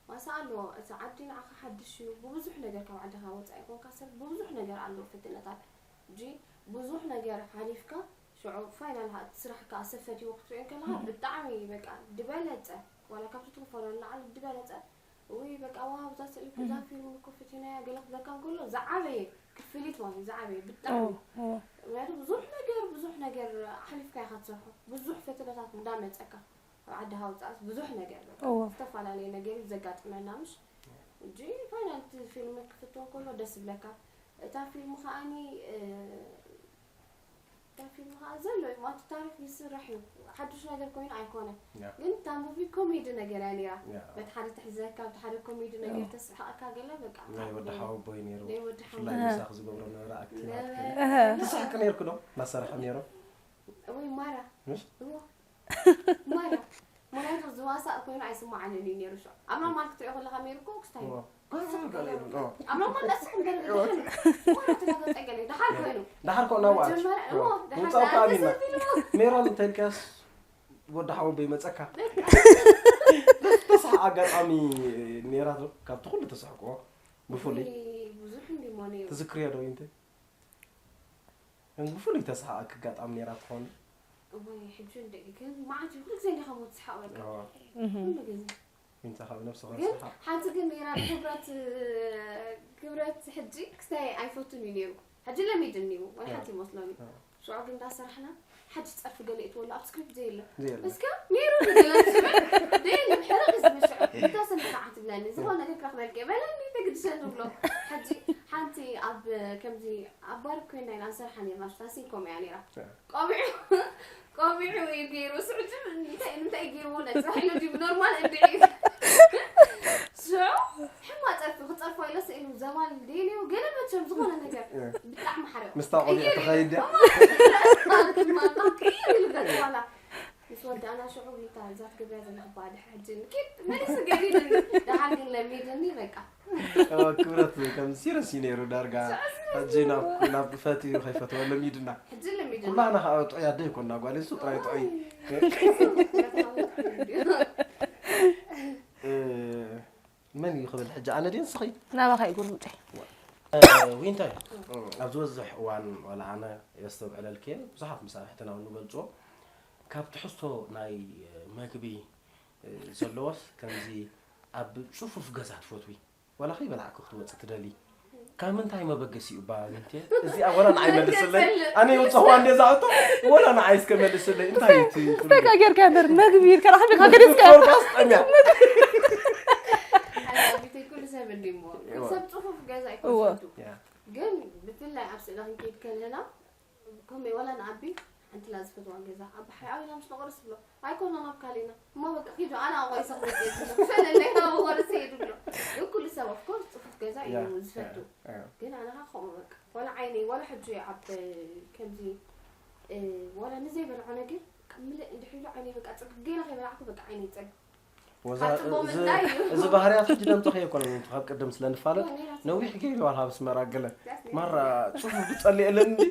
ማሳ ኣለዎ እቲ ዓዲ ንዓኻ ሓድሽ እዩ ብብዙሕ ነገር ካብ ዓድኻ ወፃኢ ኮንካ ሰብ ብብዙሕ ነገር ኣለዎ ፈተነታት እንጂ ብዙሕ ነገር ሓሊፍካ ሽዑ ፋይናል እቲ ስራሕ ከዓ ሰብ ፈትይዎ ክትሪኦ ከለካ ብጣዕሚ በቃ ድበለፀ ዋላ ካብቲ ትኽፈሎ ንላዕሊ ድበለፀ ውይ በቃ ዋው እዛ ስእሊ እኮ እዛ ፊልም እኮ ፈቲናያ ገለ ክብለካ እንከሎ ዝዓበየ ክፍሊት ማለት እዩ ዝዓበየ ብጣዕሚ ምክንያቱ ብዙሕ ነገር ብዙሕ ነገር ሓሊፍካ ኢካ ትሰርሖ ብዙሕ ፈተነታት እንዳመፀካ ኣብ ዓዲ ሃውፃእስ ብዙሕ ነገር በቃ ዝተፈላለየ ነገር እዩ ዘጋጥመና ምሽ እንጂ ፋይናል እቲ ፊልም ክፍቶ እንከሎ ደስ ይብለካ እታ ፊልም ከዓኒ እታ ፊልም ከዓ ዘሎ እዩ ማለት ታሪክ ዝስራሕ እዩ ሓዱሽ ነገር ኮይኑ ኣይኮነን ግን እታ ሙቪ ኮሜዲ ነገር እያ ነይራ በቲ ሓደ ተሕዘካ በቲ ሓደ ኮሜዲ ነገር ተስሕቀካ ገለ በቃ ናይ ወዲ ሓወቦይ ነይሩ ናይ ወዲ ሓወቦይ ብፍላይ ምሳኺ ዝገብሮ ነበረ ኣክቲንግ ትስሕቂ ነይርኩ ዶ እናሰርሐ ነይሩ ወይ ማራ ምሽ እዎ ማራ ምክንያቱ ዝዋሳእ ኮይኑ ኣይስማዓንን እዩ ነይሩ ሸ ኣብ ኖርማል ክትሪኦ ከለካ ሜሪ እኮ ክስታይ እዩ ኣብ ኖርማል ደስ ክንደር ድሓን ወላ ተጋገፀ ገለ ድሓን ኮይኑ ዳሓር ኮ ናዋት መጀመርያ እዎ ድሓን ምውፃው ከባቢና ሜሮን እንተልካስ ወዲ ሓወቦይ መፀካ ተስሓ ኣጋጣሚ ነይራቶ ካብቲ ኩሉ ተስሕቅዎ ብፍሉይ ብዙሕ እንዲሞ ነይሩ ትዝክርዮ ዶ ይንተ ብፍሉይ ተስሓ ኣጋጣሚ ነይራ ትኾን እዋይ ሕጂ እንደ ግን መዓት እዩ ኩሉ ግዜ እንዲኻ ሞት ስሓቅ በቃ ኩሉ ግዜ ይምጻኻ ብነብስኻ ግን ስሓቅ ሓንቲ ግን ነይራ ክብረት ክብረት ሕጂ ክስታይ ኣይፈቱን እዩ ነይሩ ሕጂ ለሚድኒ እዩ ወይ ሓንቲ ይመስሎኒ ሽዑ ግን እንዳሰራሕና ሓድሽ ፀርፊ ገለ ይእትወሉ ኣብ ስክሪፕት ዘየለ ዘየለ እስከ ነይሩ ዝገለጽ ደየለ ሕርቅ ዝብል ሽዑ እታ ሰምካ ዓትብለኒ ዝኾነ ነገር ክረኽበልክ እየ በለኒ ተግድሰኒ ብሎ ሕጂ ሓንቲ ኣብ ከምዚ ኣብ ባር ኮይና ኢና ንሰርሓ ነርና ሽታ ሲንኮም እያ ነይራ ቆቢዑ ቆቢዑ እዩ ገይሩ ስዑዲ እንታይ እንታይ ገይርዎ ነቲ ራሒሉ ድዩ ብኖርማል እንድዒ ሽዑ ሕማ ጸርፊ ክጸርፎ ኢለ ስኢሉ ዘባል ደልዩ ገለ መቸም ዝኾነ ነገር ብጣዕሚ ሓረቕ ምስታ ቆቢዕ ትኸይድ ድያ? ማለት ድማ ቅይር ኢሉ ገጽ በኋላ ምስ ወዳእና ሽዑ ዊንታ እዛ ትገብርያ ዘለኺ እባ ድሕሪ ሕጂ ኪድ መሊሱ ገዲድኒ ደሓር ግን ለሚድኒ በቃ ክብረት ከም ሲረስ እዩ ነይሩ ዳርጋ ሕጂ ናብ ናብ ፈትዩ ከይፈትወ ለሚድና ሕጂ ለሚድኒ ኩላና ከዓ ጥዑይ ኣደ ይኮና ጓል እሱ ጥራይ ጥዑይ መን እዩ ክብል ሕጂ ኣነ ድየ ንስኺ ናባኻ እዩ ጉርምጠይ ዊንታይ ኣብ ዝበዝሕ እዋን ዋላ ኣነ የስተውዕለልክየ ብዙሓት መሳርሕትና እውን ንገልፅዎ ካብ ትሕዝቶ ናይ መግቢ ዘለዎስ ከምዚ ኣብ ፅፉፍ ገዛ ትፈትዊ ዋላ ከይበላዕኩ ክትወፅእ ትደሊ ካብ ምንታይ መበገሲኡ እባ ዊንቴ እዚኣ ዋላ ንዓይ መልስለይ ኣነ የውፅኽዋ እንደ እዛ ሕቶ ዋላ ንዓይ እስከ መልስለይ እንታይ እዩ እቲ ፍሉይ ተጋ ጌርካ በር መግቢ ኢልካ ራኸቢ ካገደስካ ጾርባስ ጠምያ ሓላቢተይ ኩሉ ሰብ እንዲሞ ሰብ ፅፉፍ ገዛ እወ። ይኮንሰቱ ግን ብፍላይ ኣብ ስእሊ ክንከይድ ከለና ከመይ ዋላ ንኣቢ ሓንቲ ላ ዝፈትዋ ገዛ ኣብ ሓያዊ ላ ምስ ነቆርስ ብሎ ኣይኮና ናብ ካልእና እሞ በቃ ኪዱ ኣነ ኣቆይሰ ክወፅእ የብሎ ፈለለይ ካብ ቆርስ የድብሎ ግን ኩሉ ሰብ ኦፍኮርስ ፅፉፍ ገዛ እዩ ዝፈቱ ግን ኣነ ካ ከምኡ በቃ ዋላ ዓይነይ ዋላ ሕጂ ኣብ ከምዚ ዋላ ንዘይበልዖ ነገር ምልእ እንድሕር ኢሉ ዓይነይ በቃ ፅግ ገና ከይበላዕኩ በቃ ዓይነይ ፀግ እዚ ባህርያት ሕጂ ደምፅኸ የኮነ ካብ ቅድም ስለ ንፋለጥ ነዊሕ ገይሩ ዋላ ኣብ ኣስመራ ገለ ማራ ፅፉፍ ክፀልእ የለን እንዲ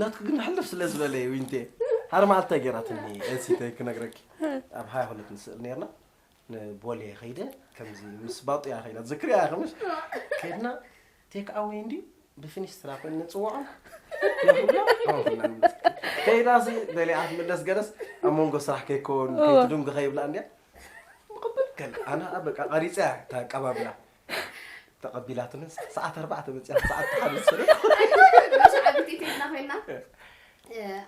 ናትክ ግን ሕልፍ ስለ ዝበለ እዩ ዊንቴ ሓደ መዓልቲ እንታይ ገይራትኒ ኤልሲተ ክነግረኪ ኣብ ሃያ ሁለት ንስእል ነርና ንቦሌ ከይደ ከምዚ ምስ ባጡ እያ ከይዳ ትዝክር እያ ከምሽ ከይድና ቴክ ኣወይ እንዲ ብፊኒስትራ ኮይኑ ንፅውዖም ከይዳሲ በሊዓ ትምለስ ገለስ ኣብ መንጎ ስራሕ ከይከውን ከይትድንጉ ከይብላ እንድያ ምቕብል ከል ኣነ በቃ ቀሪፀ እያ እታ ኣቀባብላ ተቐቢላትኒ ሰዓት ኣርባዕተ መፅያ ሰዓት ሓደ ዝፈለ ዓብቲቴና ኮይና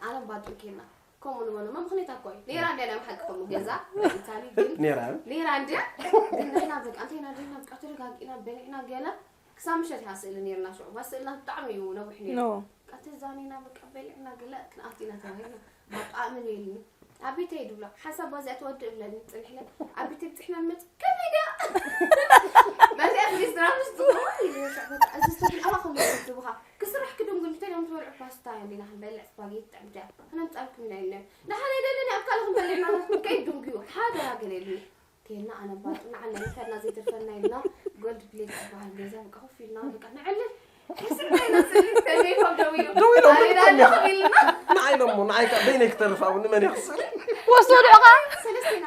ኣለም ባጡ ኬና ከምኡ ንበሎ መምክኔታ እኮ እዩ ነይራ እንድያ ናይ ብሓቂ ከምኡ ገዛ ኢታሊ ግን ነይራ ነይራ እንድያ ግን ንሕና በቃ እንተይና ደና በቃ ተረጋጊእና በሊዕና ገለ ክሳብ ምሸት እያ ስእሊ ነይርና ሽዑ ባ ስእልና ብጣዕሚ እዩ ነዊሕ ነይሩ ኖ በቃ ተዛኒና በቃ በሊዕና ገለ ክንኣቲና ተባሂልና ብጣዕሚ ነይርኒ ኣቢተይ ድብሎ ሓሳብ ባዚኣ ትወድእ ብለኒ ፅንሕለ ኣቢተይ ብፅሕና ንመፅ ከመይ ድያ መዚኣ ሚኒስትራ ምስ ትኸውን ኢሉ ሽዑ በቃ እዚ ዝተብል ኣባ ከምኡ ትብኻ ክስራሕ ክድንጉ እንተይሎም ትበልዑ ፓስታ እንዲና ክንበልዕ ስፓጌቲ ጥዕምቲ እያ ክነምፃልኩም ኢና ኢልና ንሓደ ደለኒ ኣብ ካልእ ክንበልዕ ናትኩም ከይድንጉ እዩ ሓደራ ገለ ኢሉኒ ከይድና ኣነ ባጡ ንዓለ ንፈና ዘይተርፈና ኢልና ጎልድ ፕሌት ዝበሃል ገዛ በቃ ኮፍ ኢልና በቃ ንዕልል ሕስር ናይና ስእሊ ተሜኮም ደው ኢሉ ደው ኢሎም ኣሬና ተሜኻ። ኢልና ንዓይ ኢሎሞ ንዓይ ከ በይነይ ክተርፍ ኣብ ንመን ይኽስእ ወሰዱ ኸ ሰለስቴና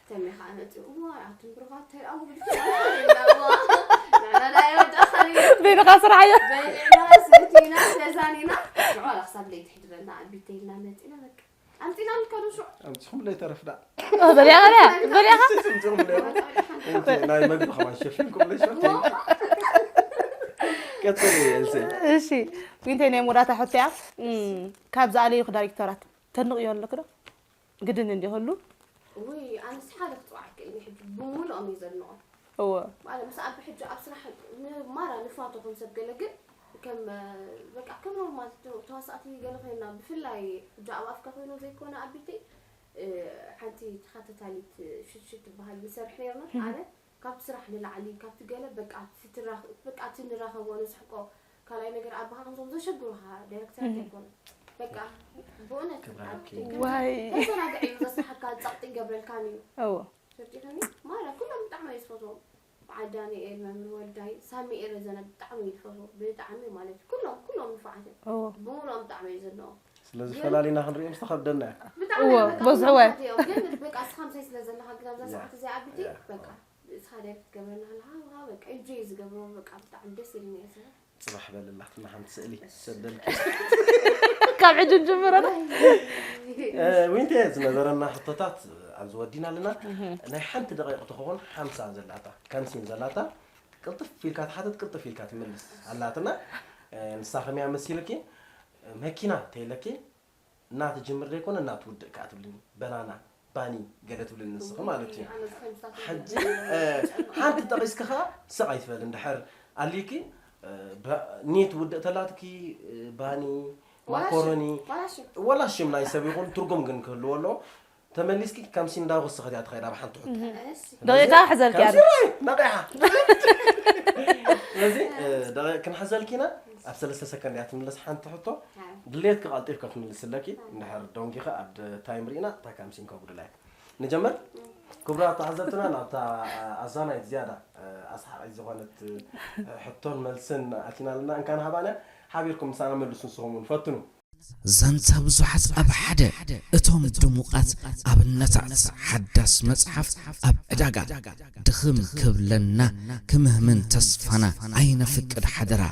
ተሜኻ መፂኡ እሞ ኣቱም ብሩኻት ተይኣሙ በይንኻ ስራሕ እዮ በሊዕና ስእቲና ተዛኒና ንዕዋ ክሳብ ለይቲ ሕድረና ኣቢተይልና መፂና በቃ ኣምፂና ንከዱ ሽዑ ኣምፅኹም ለይተረፍዳ በሊያ በሊያ በሊያ ኣምፅኹም ለይ ናይ መግቢ ከማን ሸፊንኩም ለይሸፊ ቀፅል ኤልሴ እሺ ዊንተይ ናይ መወዳእታ ሕቶ እያ እም፣ ካብ ዝኣለዩኽ ዳይሬክተራት ተንቕዮ ኣለክ ዶ ግድን እንዲህሉ ውይ ኣነስ ሓደ ክፅዋዕ ክእል ሕጂ ብምሉኦም እዩ ዘድንቖም እወ ማለት ምስ ኣቢ ሕጂ ኣብ ስራሕ ማራ ንፋቶ ከም ሰብ ገለ ግን ከም በቃ ከም ኖርማል ተዋሳእቲ ገለ ኮይና ብፍላይ ሕጂ ኣብ ኣፍካ ኮይኖም ዘይኮነ ኣቢተይ ሓንቲ ተኸታታሊት ሽትሽት ትበሃል ንሰርሕ ነርና ኣነ ካብቲ ስራሕ ንላዕሊ ካብቲ ገለ በቃ በቃ እቲ ንራኸቦ ንስሕቆ ካልኣይ ነገር ኣባኻ ከምዞም ዘሸግሩኻ ዳይረክተራት ኣይኮነ በቃ ብእውነት ዋይ ተዘናግዕ እዩ ዘስሓካ ጸቕጢ ይገብረልካን እዩ እዎ ተርዲእካኒ ማራ ኩሎም ብጣዕሚ እየ ዝፈትዎም በዓል ዳንኤል መምህር ወልዳይ ሳሚ ኤረዘነ ብጣዕሚ እዩ ዝፈትዎ ብጣዕሚ ማለት እዩ ኩሎም ኩሎም ንፉዓት እዮም እዎ ብምሎም ብጣዕሚ እዩ ዘድንቖም ስለዚ ፈላሊና ክንሪኦም ዝተኸብደና እያ ብጣዕሚ እዎ፣ እዮም በጣዕሚ በዝሕዎ እዮም። ፈትዎም ግን በቃ እስኻ ምሳይ ስለ ዘለኻ ግን ኣብዛ ያ። ሰዓት እዚኣ ኣቢቲ ያ። በቃ እስኻ ዳይሬክት ትገብረና ኣለኻ ሃውሃ በቃ ኢንጆይ ዝገብሮ በቃ ብጣዕሚ ደስ ኢልኒ እየ ዝብል ፅባሕ በልላ ትናሓንቲ ስእሊ ሰደልኪ ካብ ሕጂ ንጅምረና ዊንቴ ዝነበረና ሕቶታት ኣብዚ ወዲና ኣለና ናይ ሓንቲ ደቂቕ ትኸውን ሓምሳ ዘላታ ከምሲን ዘላታ ቅልጥፍ ኢልካ ትሓትት ቅልጥፍ ኢልካ ትምልስ ኣላትና ንሳ ከመያ መሲልኪ መኪና ተይለኪ እናትጅምር ዘይኮነ እናትውድእ ከዓ ትብልኒ በናና ባኒ ገለ ትብልኒ ንስኺ ማለት እዩ ሕጂ ሓንቲ ጠቒስኪ ከዓ ስቕ ኣይትበል እንድሕር ኣልዩኪ ኒት ውድእ ተላትኪ ባኒ ማኮሮኒ ወላ ሽም ናይ ሰብ ይኹን ትርጉም ግን ክህልዎ ኣለዎ ተመሊስኪ ካምሲን እንዳወሰኸት እያ ትኸይድ ኣብ ሓንቲ ሕቶ። ደቂቃ ክሕዘልኪ እያ። ካምሲን ወይ ነቂሓ። ስለዚ ደቂቃ ክንሕዘልኪ ኢና። ኣብ ሰለስተ ሰከንድ እያ ትምለስ ሓንቲ ሕቶ። ድሌትኪ ቀልጢፍካ ክትምልስ ኣለኪ። እንድሕር ደንጊኻ ኣብ ታይም ርኢና እታ ካምሲን ከጉድላ እያ። ንጀምር። ክቡራት ተሓዘብትና ናብታ ኣዛናይት ዝያዳ ኣስሓቒት ዝኾነት ሕቶን መልስን ኣቲና ኣለና። እንካን ሃባና ሓቢርኩም ምሳና መልሱ ንስኹም እውን ፈትኑ። ዛንታ ብዙሓት ኣብ ሓደ፣ እቶም ድሙቓት ኣብነታት። ሓዳስ መጽሓፍ ኣብ ዕዳጋ። ድኽም ክብለና ክምህምን ተስፋና ኣይነፍቅድ ሓደራ።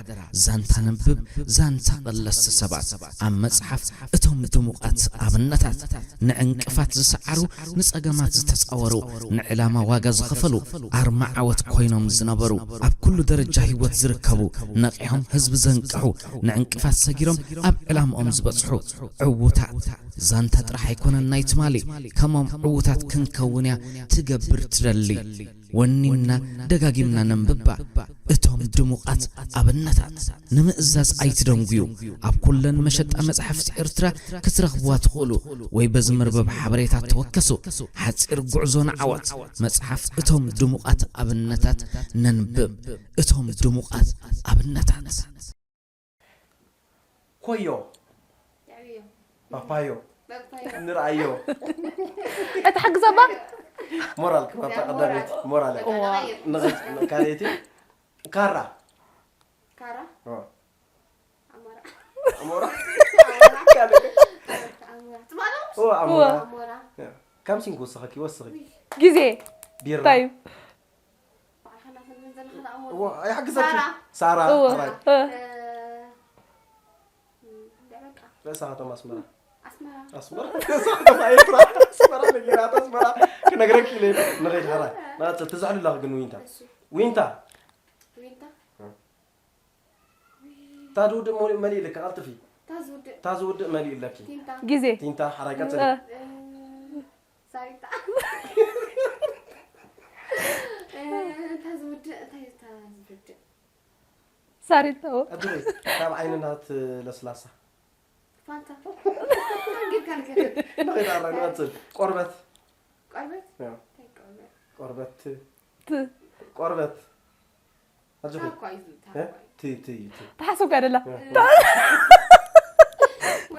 ዛንታ ነንብብ፣ ዛንታ ቀለስቲ ሰባት ኣብ መጽሓፍ። እቶም ድሙቓት ኣብነታት ንዕንቅፋት ዝሰዓሩ፣ ንጸገማት ዝተጻወሩ፣ ንዕላማ ዋጋ ዝኸፈሉ ኣርማ ዓወት ኮይኖም ዝነበሩ፣ ኣብ ኩሉ ደረጃ ህይወት ዝርከቡ፣ ነቒሖም ህዝቢ ዘንቅሑ፣ ንዕንቅፋት ሰጊሮም ኣብ ዕላምኦም ዝበጽሑ ዕዉታት። ዛንታ ጥራሕ ኣይኮነን ናይ ትማሊ፣ ከሞም ዕዉታት ክንከውን እያ ትገብር ትደሊ። ወኒንና ደጋጊምና ነንብባ። እቶም ድሙቓት ኣብነታት ንምእዛዝ ኣይትደንጉዩ። ኣብ ኩለን መሸጣ መጻሕፍቲ ኤርትራ ክትረኽብዋ ትኽእሉ ወይ በዚ መርበብ ሓበሬታ ተወከሱ። ሓጺር ጉዕዞ ንዓወት። መጽሓፍ እቶም ድሙቓት ኣብነታት ነንብብ። እቶም ድሙቓት ኣብነታት። ኮዮ፣ የዕብዮ። ፓፓዮ፣ በባዮ። ንርኣዮ። እታ ሕግዘባ። ሞራል ክባታ ቀዳመይቲ ሞራል እያ። እዋ። ንቐ-፣ ካልኣይቲ ካራ። ካራ። ኦ። ኣሞራ። ኣሞራ። ኣሞራ። ትማሎም? ኦ፣ ኣሞራ። ኣሞራ። ከም ሲንጎ ወሰኸኪ፣ ወሰኺ። ግዜ። ቢራ። ታይም። ባዕልኻ ናፈልምን ዘለኻ ኣሞራ። ኦ፣ ኣይሓግዘኪ። ሳራ። ሳራ። እዎ። ራይት። እ። እ፣ ደበቃ። ርእሳ ከተማ ኣስመራ። ኣስመራ። ኣስመራ። ርእሳ ከተማ ኤርትራ። ኣስመራ ነጊራት ኣስመራ። ክነግረኪ ኢለ ንኸይድ ሓራ። ናጽ ትዝሕሉ ኣለኺ ግን ዊንታ። እሺ። ዊንታ። ዊንታ። እታ ዝውድእ መሊእ መሊእ ኢለኪ ቀልጥፊ። ታዝውድእ። እታ ዝውድእ መሊእ ኢለኪ። ቲንታ። ግዜ። ቲንታ ሓራይ ቀጽሊ። እ። እ፣ ሳሪታ። እ፣ ታዝውድእ። እንታይ ታዝውድእ? ሳሪታ። ኦ። ኣድሪ ካብ ዓይንና እቲ ለስላሳ። ፋንታ። ጌርካ ንገር። ንኸይድ ሓራ ንቐጽል። ቆርበት። ቆርበት? ያ። እንታይ ቆርበት? ቆርበት። ት። ቆርበት። ኣጆኺ። ታኳ እዩ ዝብል፣ እ? ታኳ እዩ። ቲ፣ ቲ፣ ቲ። ተሓስብካ ደላ። እ።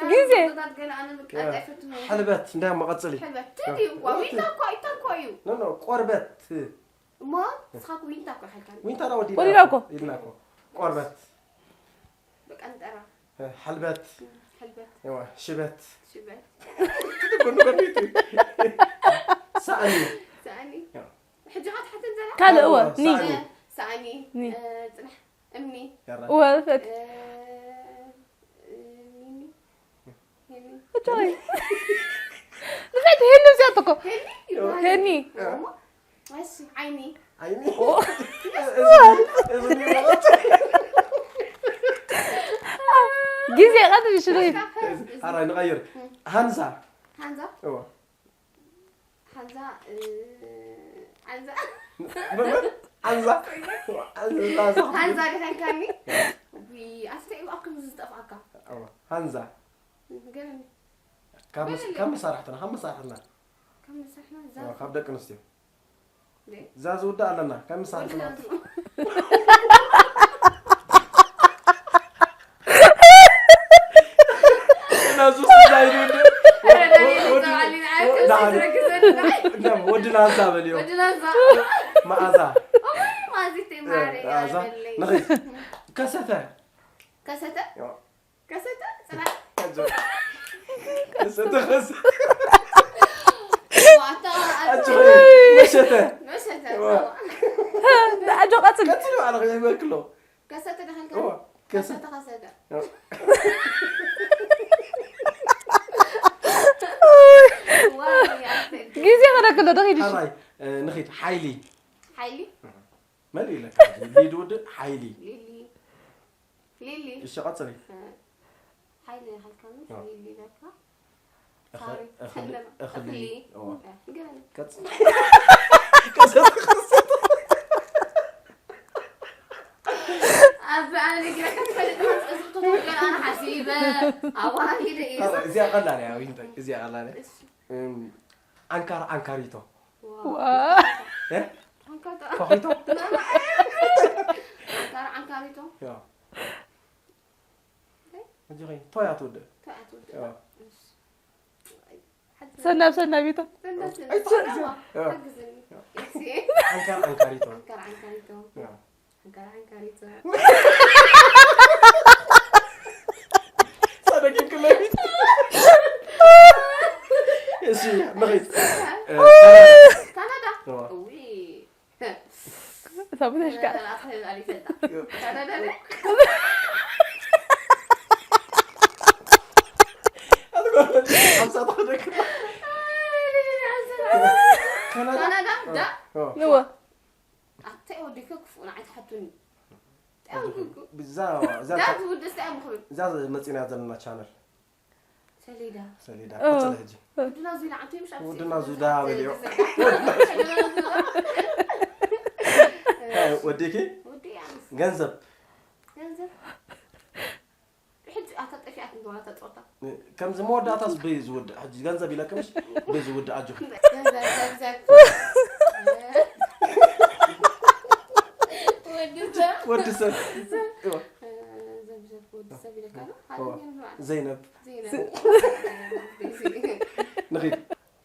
ግዜ። ወላ ገለ ኣነ በቃ ኣይፈትዎ። ሕልበት፣ እንታይ እሞ ቀጽሊ። ሕልበት። ትድዩ እኳ፣ ዊንታ እኳ፣ ኢታ እኳ እዩ። ኖ፣ ኖ፣ ቆርበት። እሞ ንስኻ እኮ ዊንታ እኮ ሓልካ። ዊንታ ዳ ወዲና ወዲና እኮ። ኢልና እኮ። ቆርበት። በቃ ንጠራ። እ፣ ሕልበት። ሕልበት። እዋ፣ ሽበት። ሽበት። ትትብሉ በንዲቱ። ሳእኒ። ሳእኒ። ያ። ሕጂ ኻ ትሓተን ዘላ? ካልእ እወ፣ ኒ። ሳእኒ። ሳእኒ። ኒ። እ፣ ጽናሕ። እምኒ። ያራ። እወ፣ ፈት። እ፣ እ፣ ሚኒ። ሄኒ። እታይ። ንፍዕቲ ሄኒ እዚኣ እኮ። ሄኒ ይበሃል። ሄኒ። እሞ፣ እሺ፣ ዓይኒ። ዓይኒ። ኦ። እዚ፣ እዚ፣ ግዜ ቀጥል ሽዱይ። ሓራይ ንቐይር። ሃንዛ። ሃንዛ። እዋ። ሓንዛ፣ እ፣ ሓንዛ። መመ? ሓንዛ። ሓንዛ። ሓንዛ ዲኻ ኢልካኒ? ዊ፣ ኣስተይ እኮ ከምዚ ዝጠፍኣካ። እዋ። ሃንዛ። ገረኒ። ካብ መስ-፣ ካብ መሳርሕትና፣ ካብ መሳርሕትና። ካብ መሳርሕና እዛ እዋ፣ ካብ ደቂ ኣንስትዮ። ደ-፣ እዛ ዝውዳእ ኣለና፣ ካብ መሳርሕትና። ወዲ ናዙ። ናዙ ስዛይ ዝውዳእ። ኧረ ዳኒ፣ ተባዕሊ ንዓይ ከምዚ ዳኒ። ዝረግዘኒ ንዓይ። እንደም ወዲ ናዛ በልዮ። ወዲ ናዛ። መዓዛ። ኦይ፣ ማዚተይ ማሪ፣ መዓዛ። በለይ። ንኸይድ። ከሰተ። ከሰተ? ዮ። ከሰተ? ጽናሕ። ከሰተ፣ ከሰተ። ዋታ፣ ኣጆ። መሸተ። መሸተ። ዋ። ኣጆ ቀጽል። ቀጽል ባዕልኺ ይበክሎ። ከሰተ ደኸልካ? ዋ። ከሰተ። ከሰተ፣ ከሰተ። ዮ። ዋይ፣ ኣንተ። ግዜ ከደክሎ ደኺድ። ሓራይ፣ እ፣ ንኺድ። ሓይሊ። ሓይሊ? መን ኢለካ? ሊድ ውድእ ሓይሊ። ሊሊ። ሊሊ። እሺ፣ ቀጽሊ። እ፣ ሓይሊ ኢልካኒ፣ ኦ። ሊሊ ኢልካ። እኸ-፣ ሳሪ፣ እኽሊ፣ ለም-፣ እኽሊ። እኽሊ። ኦ። እ፣ ገረኒ። ቀጽሊ። ቀሰተ፣ ቀሰተ። ኣብ ኣነ ነጊረካ ትፈልጥ ኢኻ፣ እዚ ክትወስድ ገና ኣነ ሓሲበ። ኣዋሂደ እየ። እዚኣ ቀላል እያ፣ ዊንታ፣ እዚኣ ቀላል እያ። እሺ። እም፣ ዓንካር ዓንካሪቶ። ዋ። እ? ዓንካታ። ኮኺቶ? ዓንካር ዓንካሪቶ። ያ። ሕጂ ኸይ ቶያ ትውድእ። ተኣት ወደ። ያ። እሺ። ሰናብ ሰናቢቶ። ተነስ። ኣይ፣ ተሓግዘ። ዋ፣ ያ። ሓግዝኒ። እሺ። ዓንካር ዓንካሪቶ። ዓንካር ዓንካሪቶ። ያ። ዓንካር ዓንካሪቶ። ሳደኪም ክለይ። እሺ፣ ንኸይድ። እ፣ ካናዳ። ዋ። እዊ። ሳቡተሽካ። ካናዳ። ሓምሳ ተኸደክ። ካናዳ? ካናዳ። ዳ። ኦ። ንወ። ኣታይ ወዲከ ክፉእ ንዓይ ትሓቱኒ። እንታይ ወዲኩ? እዛ፣ እዛ፣ ዳ ትውድስ እንታይ ምኽብል? እዛ መፂና ዘለና ቻነል። ሰሌዳ። ሰሌዳ። ኦ። ቀፅለ ሕጂ። ወድና ዙይ ንዓንተ ምሽ ኣብ ወድና ዙዳ በልዮ። ወዲኪ? ወዲ ያንስ። ገንዘብ። ገንዘብ። ሕጂ ኣታ ጠፊኣት እንደዋ ተጾታ። ከምዚ መወዳእታስ ብዝውድእ፣ ሕጂ ገንዘብ ኢለክምሽ ብዝውድእ ኣጆኺ። ገንዘብ፣ ገንዘብ። ወዲ ሰብ። ወዲ ሰብ። ዘብዘብ ወዲ ሰብ ኢለካ ነው? ኦ፣ ሓደኛ ነው። ዘይነብ። ዘይነብ። ንኺድ።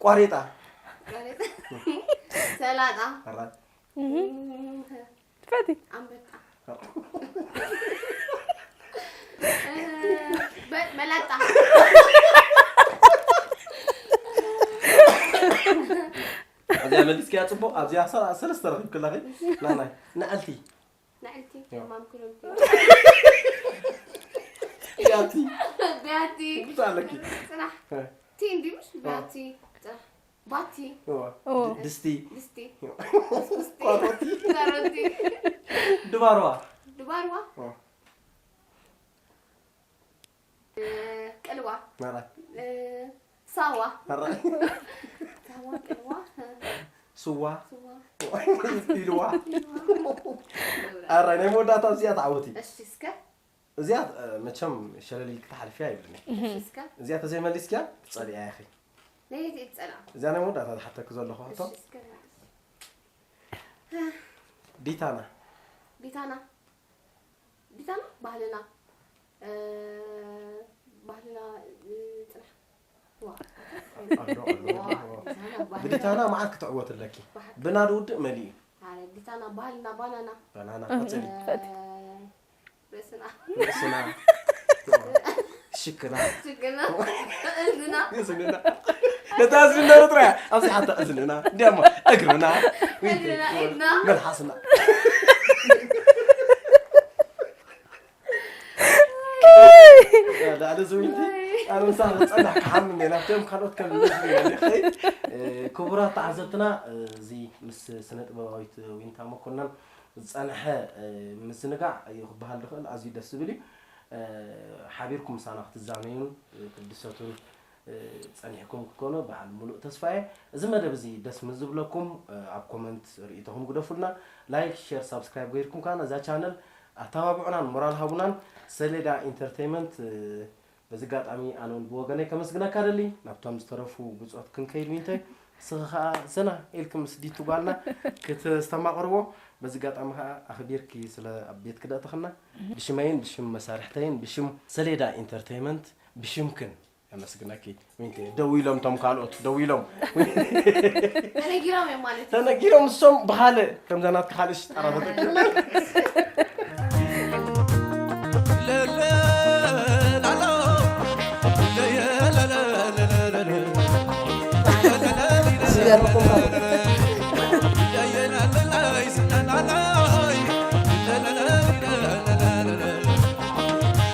ቋሬጣ። ሰላጣ። ኣራት። ትፈቲ። ኣንበጣ። በ-፣ መላጣ። ኣብዚኣ መሊስኪያ ጽቡቕ፣ ኣብዚኣ ሰ-፣ ሰለስተ ረኺብክላኺ። ናናይ፣ ንዕልቲ። ንዕልቲ፣ ያው። ማም ክረምቲ። ቢያቲ። ቢያቲ። ብዙ ኣለኪ። ጽናሕ። እ። ቲ እንዲ ምሽ? ቢያቲ። ጽናሕ። ባቲ። እዋ። እዎ። ድ-፣ ድስቲ። ድስቲ። ቋሮቲ። ካሮቲ። ድባርዋ። ድባርዋ። ኦ። እ፣ ቅልዋ። ማራ። እ፣ ሳዋ። ማራ። ሳዋ፣ ቅልዋ። ስዋ። ስዋ። ኢልዋ። ኣራይ ናይ መወዳእታ እዚኣ ተዓወቲ። እሺ፣ እስከ። እዚኣ፣ እ፣ መቸም ሸለል ኢልኪ ትሓልፍያ ይብልኒ። እሺ፣ እስከ። እዚኣ ተዘይመሊስኪያ ትጸልያ ኢኺ። ነየት ይጸላ። እዚኣ ናይ መወዳእታ ዝሓተኪ ዘለኹ ሕቶ። እሺ፣ እስከ። ዲታና። ዲታና። ዲታና ባህልና። እ፣ ባህልና፣ እ፣ ጽናሕ። ዋ። ኣሎ፣ ኣሎ፣ ዋ፣ ኣሎ። ዲታና ባህልና። ብዲታና መዓት ክትዕወት ኣለኪ። ብሓቂ። ብና ድውድእ መሊኡ። ኣረ፣ ዲታና ባህልና ባናና። ባናና እ፣ ቀጽሊ። ፈት። እ፣ ርእስና። ርእስና። ሽክና። ሽግና። እዝና። እዝንና። ነታ እዝንና ጥራይ ኣብዚ ሓታ እዝንና። እንዲያማ እግርና። እግርና፣ ኢድና። መልሓስና። ላዕሊ ዝዊንቲ ኣነ ምሳኻ ክጸናሕ ክሓምም እየ። ናብቶም ካልኦት ከም ዝመስሉ እየ። እ፣ ክቡራት ተዓዘብትና፣ እ፣ እዚ ምስ ስነ ጥበባዊት ዊንታ መኮነን ዝጸንሐ፣ እ፣ ምዝንጋዕ እዩ ክበሃል ዝኽእል። ኣዝዩ ደስ ዝብል እዩ። እ፣ ሓቢርኩም ምሳና ክትዛነዩን፣ እ፣ ክትድሰቱን፣ እ፣ ጸኒሕኩም ክትኮኑ በዓል ሙሉእ ተስፋ እየ። እዚ መደብ እዚ ደስ ምስ ዝብለኩም፣ እ፣ ኣብ ኮመንት ርእይቶኹም ግደፉልና። ላይክ፣ ሼር፣ ሳብስክራይብ ገይርኩም ከኣ ነዛ ቻነል ኣተባብዑናን ሞራል ሃቡናን። ሰሌዳ ኢንተርቴይመንት፣ እ፣ በዚ ኣጋጣሚ ኣነ እውን ብወገነይ ከመስግነካ ደሊ። ናብቶም ዝተረፉ ብጾት ክንከይድ ዊንተይ፣ ንስኺ ከኣ ዘና ኢልኪ ምስ ዲቱ ጓልና ክተስተማቕርዎ። በዚ ኣጋጣሚ ከኣ ኣኽቢርኪ ስለ ኣብ ቤትኪ ደእተኽና፣ ብሽመይን ብሽም መሳርሕተይን ብሽም ሰሌዳ ኢንተርቴይመንት ብሽምክን የመስግነኪ ዊንተይ። ደው ኢሎም እቶም ካልኦት፣ ደው ኢሎም። ተነጊሮም እዮም ማለት እዩ። ተነጊሮም እሶም ብኻልእ፣ ከምዛ ናትካ ካልእ ሽጣራ ተጠቂምና።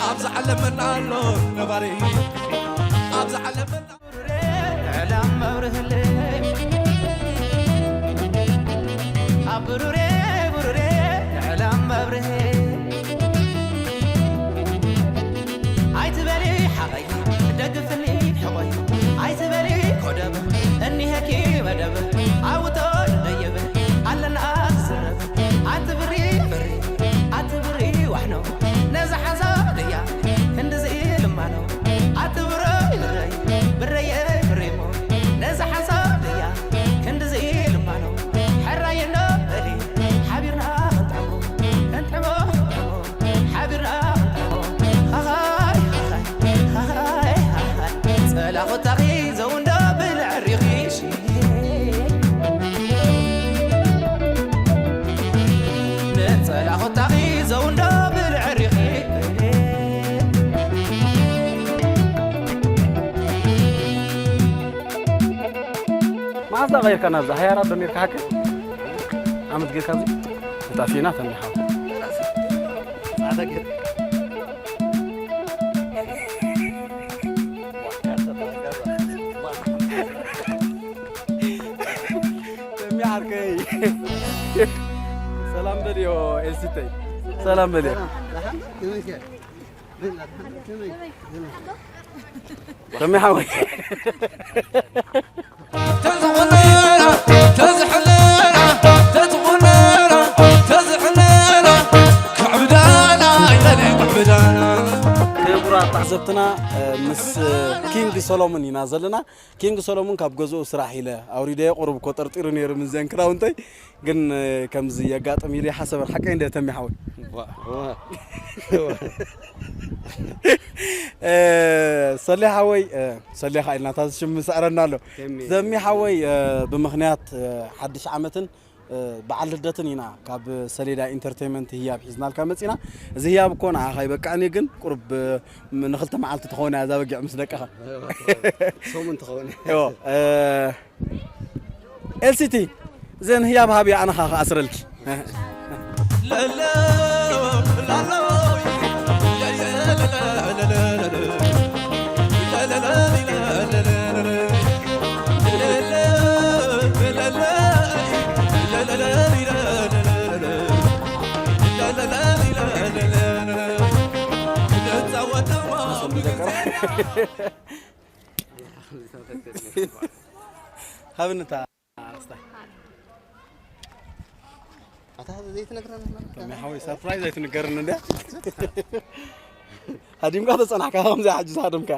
ኣብዚ ዓለምና ኣሎ ነባሪ፣ ኣብዚ ዓለምና ዕላም ኣብርህለይ ኣብ ብሩሬ፣ ብሩሬ ዕላም ኣብርህ። ኣይትበሊ ሓቐይ፣ ደግፍኒ ሕቖይ፣ ኣይትበሊ ኮደብ፣ እኒሄኪ መደብ፣ ኣውቶ ደየብ፣ ኣለና ዝዝረብ። ኣንቲ ብሪ ብሪ፣ ኣንቲ ብሪ ዋሕኖ፣ ነዛ ሓንሳብ ድያ ክንድዚ ልማኖ። ኣቲ ብረይ ብረይ፣ ብረየ ብሬሞ፣ ነዛ ሓንሳብ ድያ እዛ ቀይርካ ናብዛ ሃያራ ዶ ኔርካ ሓቂ? ዓመት ጌርካ ኣብዚ? ተጣፊእና ተሚሓው። ተሚ ዓርከይ። ሰላም በልዮ ኤልሲተይ። ሰላም በልዮ። ተሚ ሓወይ። ተዝሕለና፣ ተዝሕለና፣ ተዝሕለና፣ ተዝሕለና፣ ክዕብዳና፣ ኣይለለ ክዕብዳና። ክቡራት ተዓዘብትና፣ ምስ ኪንግ ሰሎሞን ኢና ዘለና። ኪንግ ሰሎሞን ካብ ገዝኡ ስራሕ ኢለ ኣውሪደዮ፣ ቁሩብ እኮ ጠርጢሩ ነይሩ ምስዘን ክዳውንተይ፣ ግን ከምዚ የጋጥም ኢሉ ይሓሰበን። ሓቀይ እንደ ተሚ ሓወይ? ዋ፣ ዋ፣ ዋ። እ፣ ሰሌ ሓወይ፣ እ፣ ሰሌ ኸዓ ኢልና፣ እታ ሽም ስዕረና ኣሎ። ተሚ። ተሚ ሓወይ፣ እ፣ ብምኽንያት፣ እ፣ ሓድሽ ዓመትን፣ እ፣ በዓል ልደትን ኢና ካብ ሰሌዳ ኢንተርቴይመንት ህያብ ሒዝናልካ መጺና። እዚ ህያብ እኮ ንዓኻ ይበቃዕን እዩ፣ ግን ቁሩብ፣ እ፣ ም-፣ ንኽልተ መዓልቲ ትኸውን እያ እዛ በጊዕ ምስ ደቅኻ። ሰሙን ትኸውን። እዎ፣ እ፣ ኤልሲቲ፣ እዘን ህያብ ሃብያ ኣነ ኸኣ ክኣስረልኪ። ሃብንታ ኣታ ዘይትነግረና? ከመይ ሓወይ፣ ሰርፕራይዝ ኣይትንገርን እንድያ? ሃዲምካ ተጸናሕካ፣ ከምዚ ሕጂ ሃዲምካ።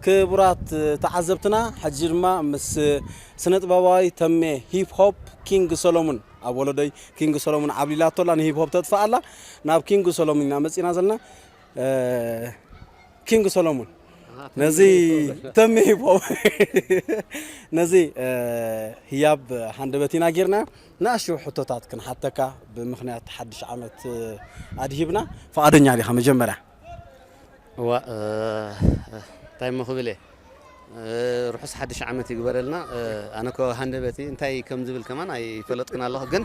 ክቡራት ተዓዘብትና፣ ሕጂ ድማ ምስ ስነ ጥበባዊ ተሜ ሂፕ ሆፕ ኪንግ ሰሎሙን፣ ኣብ ወለዶይ ኪንግ ሰሎሙን ዓብሊላቶ ኣላ፣ ንሂፕ ሆፕ ተጥፍእ ኣላ። ናብ ኪንግ ሰሎሙን ኢና መጺና ዘለና። እ፣ ኪንግ ሰሎሙን፣ ኣሃ፣ ነዚ ተሚ ሂፕ ሆፕ። ተሚ ሂፕ ሆፕ። ነዚ፣ እ፣ ህያብ ሃንደበት ኢና ጌርና። ንኣሽቱ ሕቶታት ክንሓተካ ብምኽንያት ሓድሽ ዓመት፣ እ፣ ኣድሂብና። ፍቓደኛ ዲኻ መጀመርያ? እዋ፣ እ፣ እንታይ እሞ ክብል እየ? እ፣ ርሑስ ሓድሽ ዓመት ይግበረልና። እ፣ ኣነ እኮ ሃንደበቲ እንታይ ከም ዝብል ከማን ኣይፈለጥኩን ኣለኹ፣ ግን፣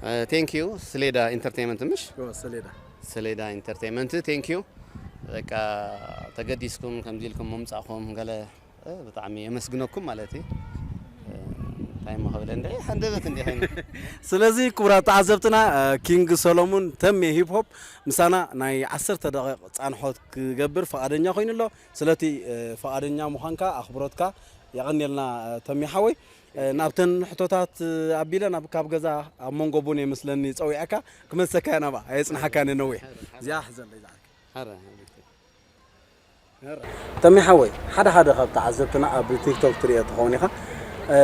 እ፣ ቴንክ ዩ፣ ስሌዳ ኢንተርቴይመንት ምሽ? እዎ፣ ሰሌዳ። ሰሌዳ ኢንተርቴይመንት፣ ቴንክ ዩ። በቃ ተገዲስኩም ከምዚ ኢልኩም ምምጻእኩም ገለ፣ እ፣ ብጣዕሚ የመስግነኩም ማለት እዩ። እ፣ እንታይ እሞ ክብል እንደ ሃንደበት እንደ ኮይኑ። ስለዚ ክቡራት ተዓዘብትና፣ እ፣ ኪንግ ሰሎሙን ተሜ ሂፕ ሆፕ ምሳና ናይ ዓሰርተ ደቂቕ ጻንሖት ክገብር ፍቓደኛ ኮይኑ ኣሎ። ስለቲ፣ እ፣ ፍቓደኛ ምዃንካ ኣኽብሮትካ የቐንየልና፣ እ፣ ተሜ ሓወይ። እ፣ ናብተን ሕቶታት፣ እ፣ ኣቢለ ናብ፣ ካብ ገዛ ኣብ መንጎ ቡን እየ መስለኒ ጸዊዐካ፣ ክመልሰካ እየ ናብኣ፣ ኣየጽንሓካን እየ ነዊሕ። እዚኣ ሕዘለይ ዝዓርከይ። ሓረ፣ ሓረ። ተሜ ሓወይ፣ ሓደ ሓደ ካብ ተዓዘብትና ኣብ ቲክቶክ ትሪኦ ትኸውን ኢኻ። እ፣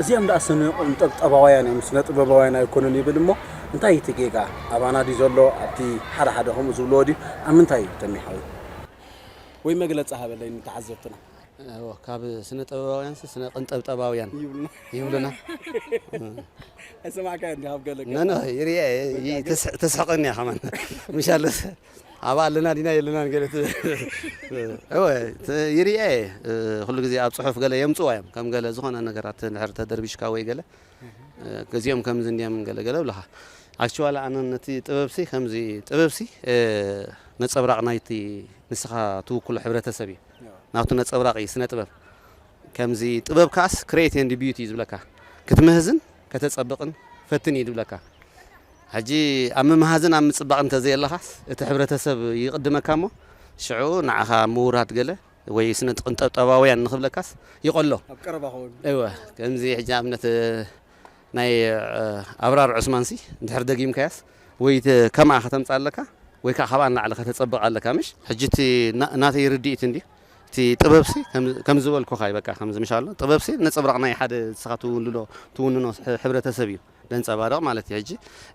እዚኦም ደኣ ስነ ጥበባውያን እዮም፣ ስነ ጥበባውያን ኣይኮኑን ይብል እሞ፣ እንታይ እዩ እቲ ጌጋ? ኣባና ድዩ ዘሎ? ኣብቲ ሓደ ሓደ ከምኡ ዝብልዎ ድዩ? ኣብ ምንታይ እዩ ተሜ ሓወይ? ወይ መግለጺ ሃበለይ ንተዓዘብትና። እዎ፣ ካብ ስነ ጥበባውያንስ ስነ ቅንጠብጠባውያን ይብሉና። ይብሉና። ኣይሰማዕካዮን ዲኻ ኣብ ገለ ገለ? ኖ፣ ኖ፣ ይርኤ፣ በቃ ይ-፣ ግን ተስ-፣ ተስሕቐኒ እያ ከማን። ምሽ ኣለስ፣ ኣብ ኣለና ዲና የለናን ገለ ት-፣ እወ፣ ት-፣ ይርኤ፣ እ፣ ኩሉ ግዜ ኣብ ጽሑፍ ገለ የምጽዋ እዮም። ከም ገለ ዝኾነ ነገራት እንድሕር ተደርቢሽካ ወይ ገለ፣ እ፣ እዚኦም ከምዚ እንድዮም ገለ ገለ ብለኻ። ኣክቹዋሊ ኣነ ነቲ ጥበብሲ ከምዚ፣ ጥበብሲ፣ እ፣ ነጸብራቕ ናይቲ ንስኻ ትውክሎ ሕብረተሰብ እዩ። ናቱ ነጸብራቕ እዩ ስነ ጥበብ። ከምዚ ጥበብ ከኣስ ክሬት ኤንድ ቢዩቲ እዩ ዝብለካ። ክትምህዝን ከተጸብቕን ፈትን እዩ ዝብለካ። ሕጂ ኣብ ምምሃዝን ኣብ ምጽባቕን እንተዘየለኻስ፣ እቲ ሕብረተሰብ ይቕድመካ እሞ፣ ሽዑ ንዓኻ ምውራድ ገለ፣ ወይ ስነ ጥበባውያን ንኽብለካስ ይቐሎ። ኣብ ቀረባ ኸውን። እወ፣ ከምዚ ሕጂ ኣብነት፣ ናይ፣ እ፣ ኣብራር ዑስማንሲ እንድሕር ደጊምካያስ፣ ወይ ተ-፣ ከምኣ ከተምጽእ ኣለካ፣ ወይ ከኣ ካብኣ ንላዕሊ ከተጸብቕ ኣለካ፣ ምሽ? ሕጂ እቲ ና-፣ ናተይ ርድኢት እንድዩ። እቲ ጥበብሲ ከም፣ ከም ዝበልኩኻ እዩ፣ በቃ፣ ከምዚ ምሽ ኣሎ። ጥበብሲ ነጸብራቕ ናይ ሓደ ንስኻ ትውንሎ-፣ ትውንኖ ሕ-፣ ሕብረተሰብ እዩ ዘንጸባርቕ ማለት እዩ። ሕጂ፣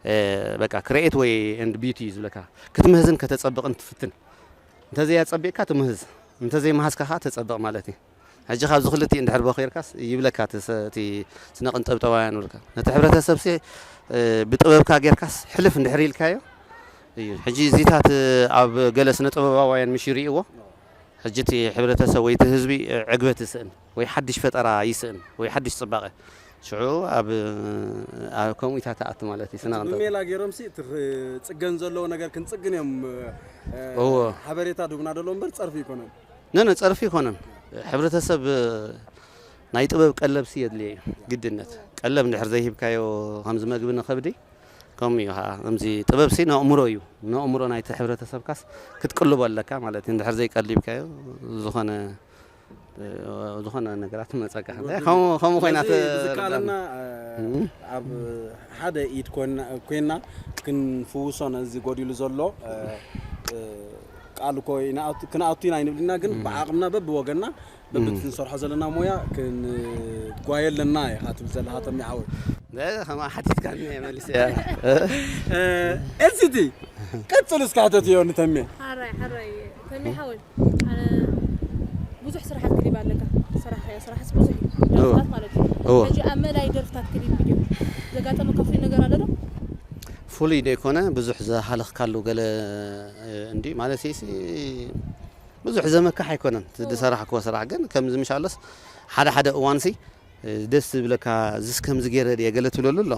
እ፣ በቃ፣ ክሬኤት ወይ ኤንድ ቢዩቲ እዩ ዝብለካ። ክትምህዝን ከተጸብቕን ትፍትን። እንተዘይኣጸቢቕካ ትምህዝ፣ እንተዘይመሃዝካ ከኣ ተጸብቕ ማለት እዩ። ሕጂ ካብዚ ክልቲኡ እንድሕር ቦኺርካስ ይብለካ እቲ ሰ-፣ እቲ ስነ ቅንጠብጠባውያን ይብለካ። ነቲ ሕብረተሰብሲ፣ እ፣ ብጥበብካ ጌርካስ ሕልፍ እንድሕር ኢልካዮ እዩ። ሕጂ እዚታት ኣብ ገለ ስነ ጥበባውያን ምሽ ይርእይዎ። ሕጂ እቲ ሕብረተሰብ ወይ እቲ ህዝቢ፣ እ፣ ዕግበት ይስእን። ወይ ሓድሽ ፈጠራ ይስእን ወይ ሓድሽ ጽባቐ ሽዑ ኣብ ኣብ ከምኡታት ኣት ማለት እዩ ስነ ቅንጠ ብሜላ ገይሮም ሲ እቲ ጽገን ዘለዎ ነገር ክንጽግን እዮም። እዎ ሓበሬታ ድጉና ደሎ እምበር ጸርፊ ይኮነን። ነነ ጸርፊ ይኮነን። ሕብረተሰብ ናይ ጥበብ ቀለብ ሲ የድልየ እዩ ግድነት። ቀለብ እንድሕር ዘይሂብካዮ ከምዚ መግቢ ንኸብዲ ከምኡ እዩ ከዓ ከምዚ ጥበብ ሲ ነእምሮ እዩ። ነእምሮ ናይቲ ሕብረተሰብካስ ክትቅልቦ ኣለካ ማለት እዩ። እንድሕር ዘይቀሊብካዮ ዝኾነ ዝኾነ ነገራት መፀካ ከምኡ ኮይና ዝከኣለና ኣብ ሓደ ኢድ ኮይና ክንፍውሶ ነዚ ጎዲሉ ዘሎ ቃል እኮ ክንኣቱ ኢና ኣይንብልና ግን ብዓቕምና በብወገና በብቲ ንሰርሖ ዘለና ሞያ ክንጓየ ኣለና ኢኻ ትብል ዘለኻ ተሚ ሓወይ። ከማ ሓቲትካኒ እየ መሊሰያ። ኤልሲቲ ቀጽል እስካ ሕተትዮ ንተሜ። ሓራይ ሓራይ ተሜ ሓወይ ኣነ ብዙሕ ስራሓት ክሊብ ኣለካ ስራሕ ስራሕስ ብዙሕ ደርፍታት ማለት እዩ። ሕጂ ኣብ መላይ ደርፍታት ክሊብ ቪድዮ ዘጋጠመካ ፍሉይ ነገር ኣሎ ዶ? ፍሉይ ዘይኮነ ብዙሕ ዝሃለኽካሉ ገለ እንዲ ማለት ሲ ብዙሕ ዘመካሕ ኣይኮነን ዝሰራሕክዎ ስራሕ ግን ከምዚ ምሻለስ ሓደ ሓደ እዋንሲ ደስ ዝብለካ ዝስ ከምዚ ገይረ ድየ ገለ ትብለሉ ኣሎ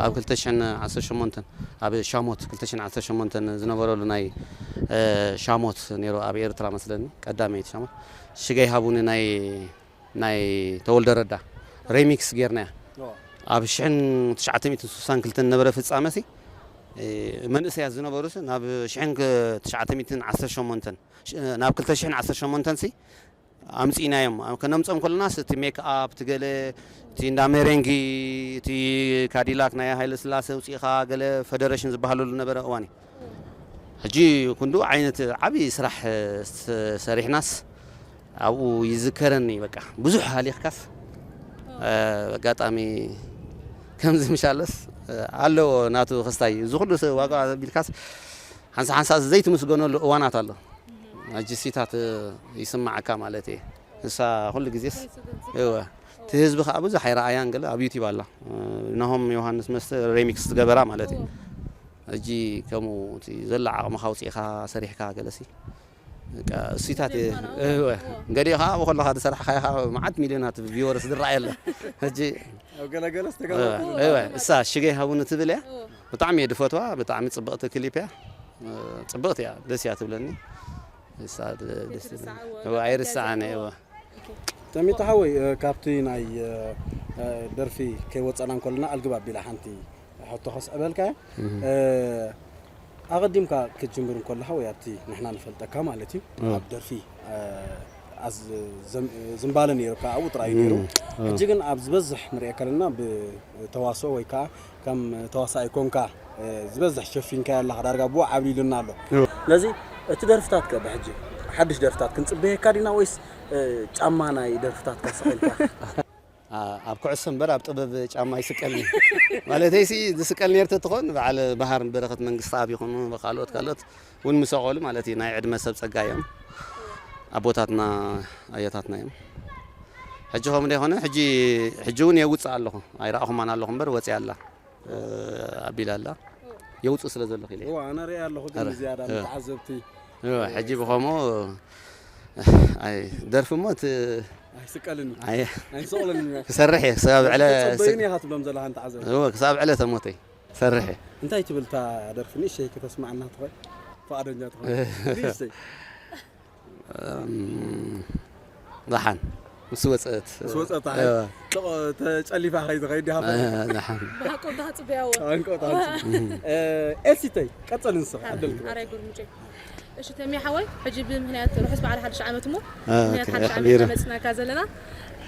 ኣብ ክልተ ሽሕን ዓሰርተ ሸሞንተን ኣብ ሻሞት ክልተ ሽሕን ዓሰርተ ሸሞንተን ዝነበረሉ ናይ ሻሞት ነይሩ ኣብ ኤርትራ መስለኒ ቀዳመይቲ ሻሞት ሽገይ ሃቡኒ ናይ ናይ ተወልደ ረዳ ሬሚክስ ጌርናያ ኣብ ሽሕን ትሽዓተ ሚእትን ስሳን ክልተን ነበረ ፍጻመሲ መንእሰያት ዝነበሩስ ናብ ሽሕን ትሽዓተ ሚእትን ዓሰርተ ሸሞንተን ናብ ክልተ ሽሕን ዓሰርተ ሸሞንተን ሲ ኣምጺእናዮም ከነምጾም ከለናስ እቲ ሜክ ኣፕ እቲ ገለ እቲ እንዳ ሜሬንጊ እቲ ካዲላክ ናይ ሃይለ ስላሴ ውፅኢኻ ገለ ፌደሬሽን ዝበሃለሉ ነበረ እዋን እዩ ሕጂ ክንዱ ዓይነት ዓብዪ ስራሕ ሰሪሕናስ ኣብኡ ይዝከረኒ በቃ ብዙሕ ሃሊኽካስ ኣጋጣሚ ከምዚ ምሻለስ ኣለዎ ናቱ ክስታይ እዚ ኩሉ ዋጋ ቢልካስ ሓንሳ ሓንሳ ዘይትምስገነሉ እዋናት ኣሎ ሕጂ ሲታት ይስማዓካ ማለት እየ ንሳ ኩሉ ግዜስ እወ እቲ ህዝቢ ከዓ ብዙሕ ኣይረኣያን ገለ ኣብ ዩቲብ ኣላ ናሆም ዮሃንስ መስተ ሬሚክስ ዝገበራ ማለት እዩ ሕጂ ከምኡ እቲ ዘላ ዓቕምኻ ውፅኢኻ ሰሪሕካ ገለሲ እሲታት ገዲኡ ከዓ ኣብኡ ከለካ ዝሰራሕካዮ ከዓ መዓት ሚልዮናት ቪወርስ ዝረኣየ ኣለ ሕጂ ገለገለስ እሳ ሽገይ ሃቡኒ ትብል እያ ብጣዕሚ እየ ድፈትዋ ብጣዕሚ ፅብቕቲ ክሊፕ እያ ፅብቕቲ እያ ደስ እያ ትብለኒ ኣይርሳዕን እየ ተሚታ ሓወይ ካብቲ ናይ ደርፊ ከይወፀና እንከለና ኣልግብ ኣቢላ ሓንቲ ሕቶ ከስዕበልካ እያ ኣቐዲምካ ክትጅምር እንከለኻ ወይ ኣብቲ ንሕና ንፈልጠካ ማለት እዩ ኣብ ደርፊ ዝንባለ ነይሩካ ኣብኡ ጥራይ ነይሩ ሕጂ ግን ኣብ ዝበዝሕ ንሪኦ ከለና ብተዋስኦ ወይ ከዓ ከም ተዋሳኢ ኮንካ ዝበዝሕ ሸፊንካ ኣለኻ ዳርጋ ብኡ ዓብሊሉና ኣሎ ስለዚ እቲ ደርፍታት ከ ብሕጂ ሓድሽ ደርፍታት ክንፅበየካ ዲና ወይስ ጫማ ናይ ደርፍታት ከስኸልካ ኣብ ኩዕሶ እምበር ኣብ ጥበብ ጫማ ይስቀልኒ ማለተይሲ ዝስቀል ነርተ ትኾን በዓል ባህር በረኸት መንግስቲ ኣብ ይኹኑ ካልኦት ካልኦት እውን ምሰቐሉ ማለት እዩ ናይ ዕድመ ሰብ ፀጋ እዮም ኣቦታትና ኣያታትና እዮም ሕጂ ከም ዘይኮነ ሕጂ እውን የውፅእ ኣለኹ ኣይረኣኹማን ኣለኹ እምበር ወፅያ ኣላ ኣቢላ ኣላ የውፅእ ስለ ዘለኹ ኢለ ኣነ ሪኣ ኣለኹ ግን ዝያዳ ንተዓዘብቲ ሕጂ ብኸምኡ ደርፊ እሞ ኣይስቀልን ኣይስቀልን ክሰርሕ እየ ክሳብ ዕለ ክሳብ ዕለ ተሞተይ ሰርሕ እየ እንታይ ትብል እታ ደርፊ ንእሸይ ከተስማዕና ትኽእል ፍቓደኛ ትኽእል ደሓን ምስ ወፀት ምስ ወፀት ተጨሊፋ ከይትኸይድ ዲኻ ደሓን ብሃቆ እንዳ ፅበያዎ ኤልሲተይ ቀፀል ንስኻ ዕድል ኣራይ ጉርምጨ እሺ ተሚ ሓወይ ሕጂ ብምክንያት ርሑስ በዓል ሓድሽ ዓመት እሞ ምክንያት ሓድሽ ዓመት መፅናካ ዘለና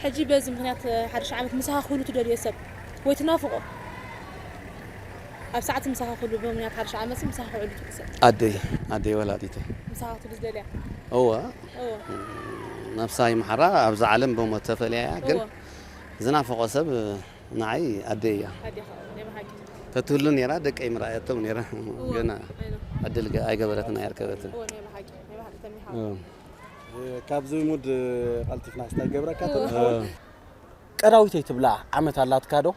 ሕጂ በዚ ምክንያት ሓድሽ ዓመት ምሳኻ ክህሉ ትደልዮ ሰብ ወይ ትናፍቆ ኣብ ሰዓት ምሳኻ ክህሉ ብምክንያት ሓድሽ ዓመት ምሳኻ ክዕሉ ትክሰብ ኣደይ ኣደይ ወላዲተይ ምሳኻ ክትብዝ ደልያ እወ ነብሳ ይምሓራ ኣብዛ ዓለም ብሞት ተፈልያ እያ ግን ዝናፍቆ ሰብ ንዓይ ኣደይ እያ ተትህሉ ነራ ደቀይ ምርኣየቶም ነራ ገና ዕድል ኣይገበረትን ኣየርከበትን ካብዚ ሙድ ቀልጢፍና ስታይ ገብረካ ተምሓወ ቀዳዊተይ ትብላ ዓመት ኣላትካ ዶ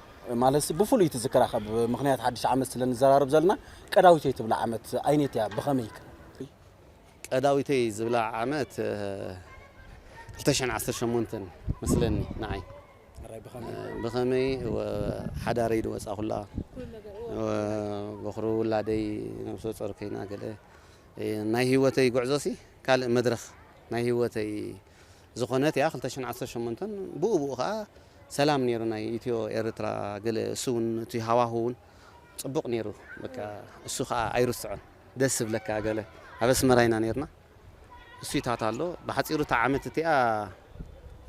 ማለት ብፍሉይ ትዝክራ ካብ ምክንያት ሓድሽ ዓመት ስለ ንዘራርብ ዘለና ቀዳዊተይ ትብላ ዓመት ኣይነት እያ ብኸመይ ቀዳዊተይ ዝብላ ዓመት ክልተ ሽሕን ዓሰርተ ሸሞንተን መስለኒ ንዓይ። ብኸመይ? ብኸመይ ወ-፣ ሓዳረይ ድወፃኹላ፣ ወ-፣ በኹሪ ውላደይ ነብሰ ጾር ኮይና ገለ፣ እ፣ ናይ ህይወተይ ጉዕዞሲ ካልእ መድረኽ ናይ ህይወተይ ዝኾነት እያ። ክልተ ሽሕን ዓሰርተ ሸሞንተን ብኡ ብኡ ኸዓ ሰላም ነይሩ፣ ናይ ኢትዮ ኤርትራ ገለ፣ እሱ እውን እቲ ሃዋሁ እውን ጽቡቕ ነይሩ። በቃ እሱ ኸዓ ኣይርስዖን፣ ደስ ዝብለካ ገለ። ኣብ ኣስመራ ኢና ነይርና። እሱታት ኣሎ። ብሓጺሩ እታ ዓመት እቲኣ፣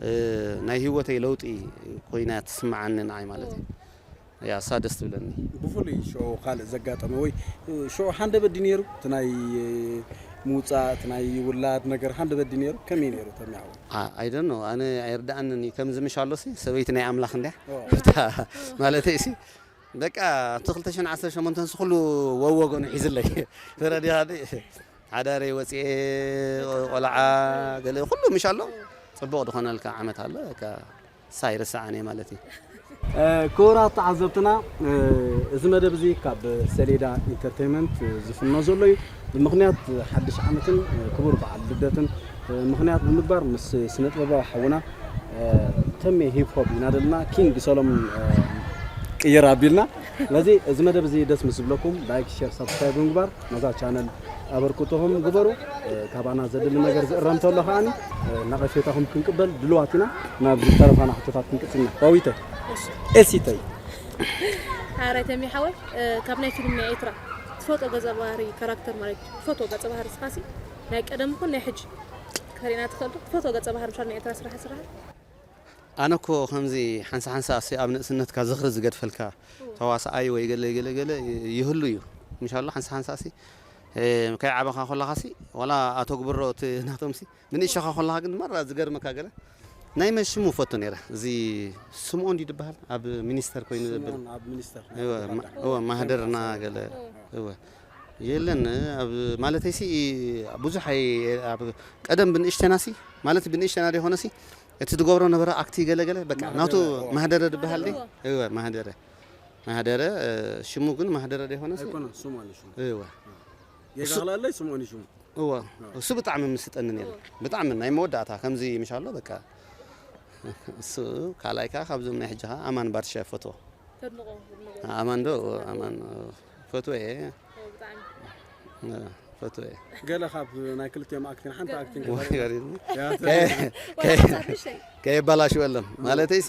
እ፣ ናይ ህይወተይ ለውጢ ኮይና ትስምዓኒ ንዓይ ማለት እዩ። እያ፣ እሳ ደስ ትብለኒ። ብፍሉይ ሽዑ ካልእ ዘጋጠመ ወይ ሽዑ ሃንደበት ድዩ ነይሩ? እቲ ናይ ምውጻእ፣ እቲ ናይ ውላድ ነገር ሃንደበት ድዩ ነይሩ? ከመይ ነይሩ ተሚያው? አ-፣ I don't know። ኣነ ኣይርድኣንን እዩ። ከምዚ ምሽ ኣሎሲ ሰበይቲ ናይ ኣምላኽ እንድያ። ኦ። እታ ማለተይሲ በቃ እቲ ክልተ ሽሕን ዓሰርተ ሸሞንተን ሲ ኩሉ ወወገኑ ሒዝለይ። ተረዲኻ ዲ? ሓዳረይ ወፂኤ፣ ቆልዓ፣ ገለ ኩሉ ምሽ ኣሎ። ጽቡቕ ዝኾነልካ ዓመት ኣሎ። በቃ እሳ ኣይረስዓን እየ ማለት እዩ። እ፣ ክቡራት ተዓዘብትና፣ እ፣ እዚ መደብ እዚ ካብ ሰሌዳ ኢንተርቴይንመንት ዝፍኖ ዘሎ እዩ። ብምኽንያት ሓድሽ ዓመትን፣ እ፣ ክቡር በዓል ልደትን፣ እ፣ ምኽንያት ብምግባር ምስ ስነ ጥበባዊ ሓውና፣ እ፣ ተሜ ሂፕ ሆፕ ኢና ዘለና። ኪንግ ሰሎሞን፣ እ፣ ቅይር ኣቢልና። ስለዚ እዚ መደብ እዚ ደስ ምስ ዝብለኩም ላይክ፣ ሼር፣ ሳብስክራይብ ብምግባር ነዛ ቻነል ኣበርክቶኹም ግበሩ። እ፣ ካባና ዘድሊ ነገር ዝእረም ተሎ ከዓኒ፣ እ፣ ነቐፌታኹም ክንቅበል ድልዋት ኢና። ናብ ዝተረፋና ሕቶታት ክንቅጽል ኢና። ዋዊተ፣ እሺ። ኤሲተይ። ሓራይ ተሚ ሓወይ፣ እ፣ ካብ ናይ ፊልም ናይ ኤርትራ ትፈትዎ ገጸ ባህሪ ካራክተር ማለት እዩ። ትፈትዎ ገጸ ባህሪ ስኻሲ ናይ ቀደም ይኹን ናይ ሕጂ ከሪእና ትኽእል ዶ? ትፈትዎ ገጸ ባህሪ ምሻል ናይ ኤርትራ ስራሕ ስራሕ? ኣነ እኮ ከምዚ ሓንሳ ሓንሳ ኣሲ ኣብ ንእስነትካ ዝኽሪ ዝገድፈልካ ተዋሳኣይ ወይ ገለ ገለ ገለ ይህሉ እዩ። ምሻሎ ሓንሳ ሓንሳ ኣሲ፣ እ፣ ከይዓበኻ ከለኻሲ ዋላ ኣተግብሮ እቲ ናቶምሲ ብንእሽቶኻ ከለኻ ግን ማራ ዝገርመካ ገለ ናይ መን ሽሙ ፈቱ ነይረ። እዚ ስምኦን ድዩ ዝበሃል? ኣብ ሚኒስተር ኮይኑ ዝብል። ስምኦን ኣብ ሚኒስተር ናይ እወ፣ ማ-፣ እወ፣ ማህደርና ገለ፣ እወ። የለን፣ ኣብ ማለተይሲ ብዙሕ ኣይ-፣ ኣብ ቀደም ብንእሽተናሲ፣ ማለት ብንእሽተና ደይኮነሲ፣ እቲ ዝገብሮ ነበረ ኣክቲ ገለ ገለ፣ በቃ ማህደረ፣ ናቱ እወ። ማህደረ ዝበሃል ዲ? እወ። እወ፣ ማህደረ። ማህደረ፣ እ፣ ሽሙ ግን ማህደረ ደይኮነሲ? ኣይኮነን፣ ስምኦን እዩ ሽሙ። እወ። የጋግላለይ ስምኦን እዩ ሽሙ። እወ፣ እወ። እሱ ብጣዕሚ ምስጠኒ ነይሩ። እወ። ብጣዕሚ ናይ መወዳእታ ከምዚ ምሽ ኣሎ፣ በቃ። እሱ ካልኣይ ከኣ ካብዞም ናይ ሕጂ ከኣ ኣማን ባርሻ ይፈትዎ። ተድንቖ፣ ተድንቖ። ኣማን ዶ? ኣማን፣ እ፣ ፈትዎ እየ። እወ፣ ብጣዕሚ። እ፣ ፈትዎ እየ። ገለ ካብ ናይ ክልቲኦም ኣክቲን ሓንቲ ኣክቲን ወይ ገሪኒ። ያ፣ ከ-፣ ከ-፣ ከ-፣ ከየባላሽወሎም። ማለተይሲ፣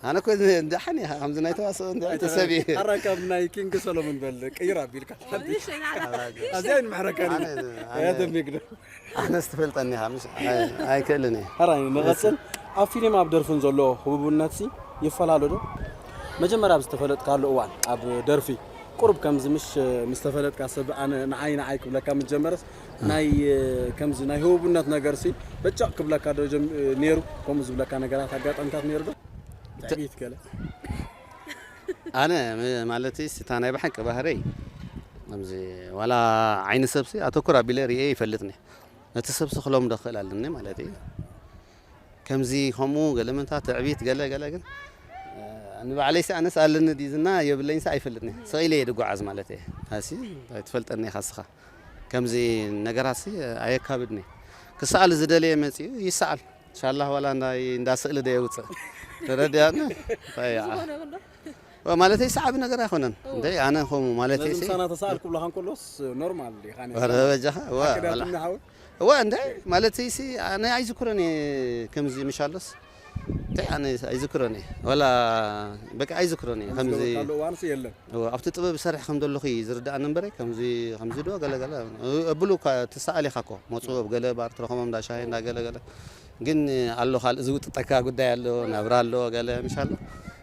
ኣነ እኮ እዚ ደሓን እየ፣ ከምዚ ናይ ተዋስኦ እንደ ኣይተ-፣ ሰብ እየ። ኣራ ካብ ናይ ኪንግ ሰሎሞን በል ቅይር ኣቢልካ። እሺ፣ ና፣ ና። ኣዚኣ ይንምሕረካ ኣነ፣ ኒ-፣ ኣነ፣ ያ ተሚግዶ። ኣነስ ትፈልጠኒ ኢኻ፣ ምሽ-፣ ኣይ-፣ ኣይክእልን እየ። ሕራይ ንቐጽል። ኣብ ፊልም ኣብ ደርፍን ዘሎ ህቡብነትሲ ይፈላለ ዶ? መጀመርያ ኣብ ዝተፈለጥካሉ እዋን ኣብ ደርፊ ቁሩብ ከምዚ ምሽ ምስ ተፈለጥካ ሰብ ኣነ ንዓይ ንዓይ ክብለካ ምስ ጀመረስ ናይ ከምዚ ናይ ህቡብነት ነገርሲ በጫቕ ክብለካ ዶ ጀም-፣ ነይሩ? ከምኡ ዝብለካ ነገራት ኣጋጣሚታት ነይሩ ዶ? ትዕቢት ገለ? ኣነ ም-፣ ማለትስ እታ ናይ ብሓቂ ባህረይ ከምዚ ዋላ ዓይኒ ሰብሲ ኣተኩር ኣቢለ ርእየ ይፈልጥኒ። ነቲ ሰብሲ ክለምዶ ክኽእል ኣለኒ ማለት እዩ። ከምዚ ከምኡ ገለ ምንታ ትዕቢት ገለ ገለ ግን፣ እ፣ ንባዕለይሲ ኣነስ ኣለኒ ድዩ ዝና የብለይንሲ ኣይፈልጥኒ። ስቕ ኢለ እየ ድጓዓዝ ማለት እየ። ኣሲ ትፈልጠኒ ኢኻ እስኻ። ከምዚ ነገራትሲ ኣየካብድኒ። ክሰኣል ዝደለየ መጺኡ ይሰኣል። ኢንሻላህ ዋላ እንዳ፣ እንዳ ስእሊ ዶ የውፅእ። ተረዲኣኒ? እንታይ ይዓ-? ዝኾነ ይኹን ዶ? ዋ፣ ማለተይ ሰዓቢ ነገር ኣይኮነን። እወ። እንደ ኣነ ኸሙ ማለተይ ነዚ ሲ-፣ ምሳና ተሰኣል ክብለኻ እንከሎስ ኖርማል ኢኻ ነይርካ። ኧረ በጃኻ፣ ዋ፣ ሓቂ ዳ ዋላ። ትምኒ ሓወይ? እወ፣ እንደ ማለተይ ሲ፣ ኣነ ኣይዝክሮን እየ ከምዚ ምሻሎስ። እንታይ ኣነ ኣይዝክሮን እየ። ዋላ በቃ ኣይዝክሮን እየ። ከምዚ ከምዚ ገበርካሉ እዋንስ የለን። እወ፣ ኣብቲ ጥበብ ይሰርሕ ከም ዘለኹ እዩ ዝርድኣኒ እምበረ፣ ከምዚ፣ ከምዚ ዶ ገለ ገለ። እብሉ እኳ ትሰኣል ኢኻ እኮ። መፁ ኣብ ገለ ባር ትረኸቦም እንዳ ሻሂ እንዳ ገለ ገለ። ግን ኣሎ ካልእ ዝውጥጠካ ጉዳይ ኣሎ፣ ናብራ ኣሎ፣ ገለ ምሽ ኣሎ።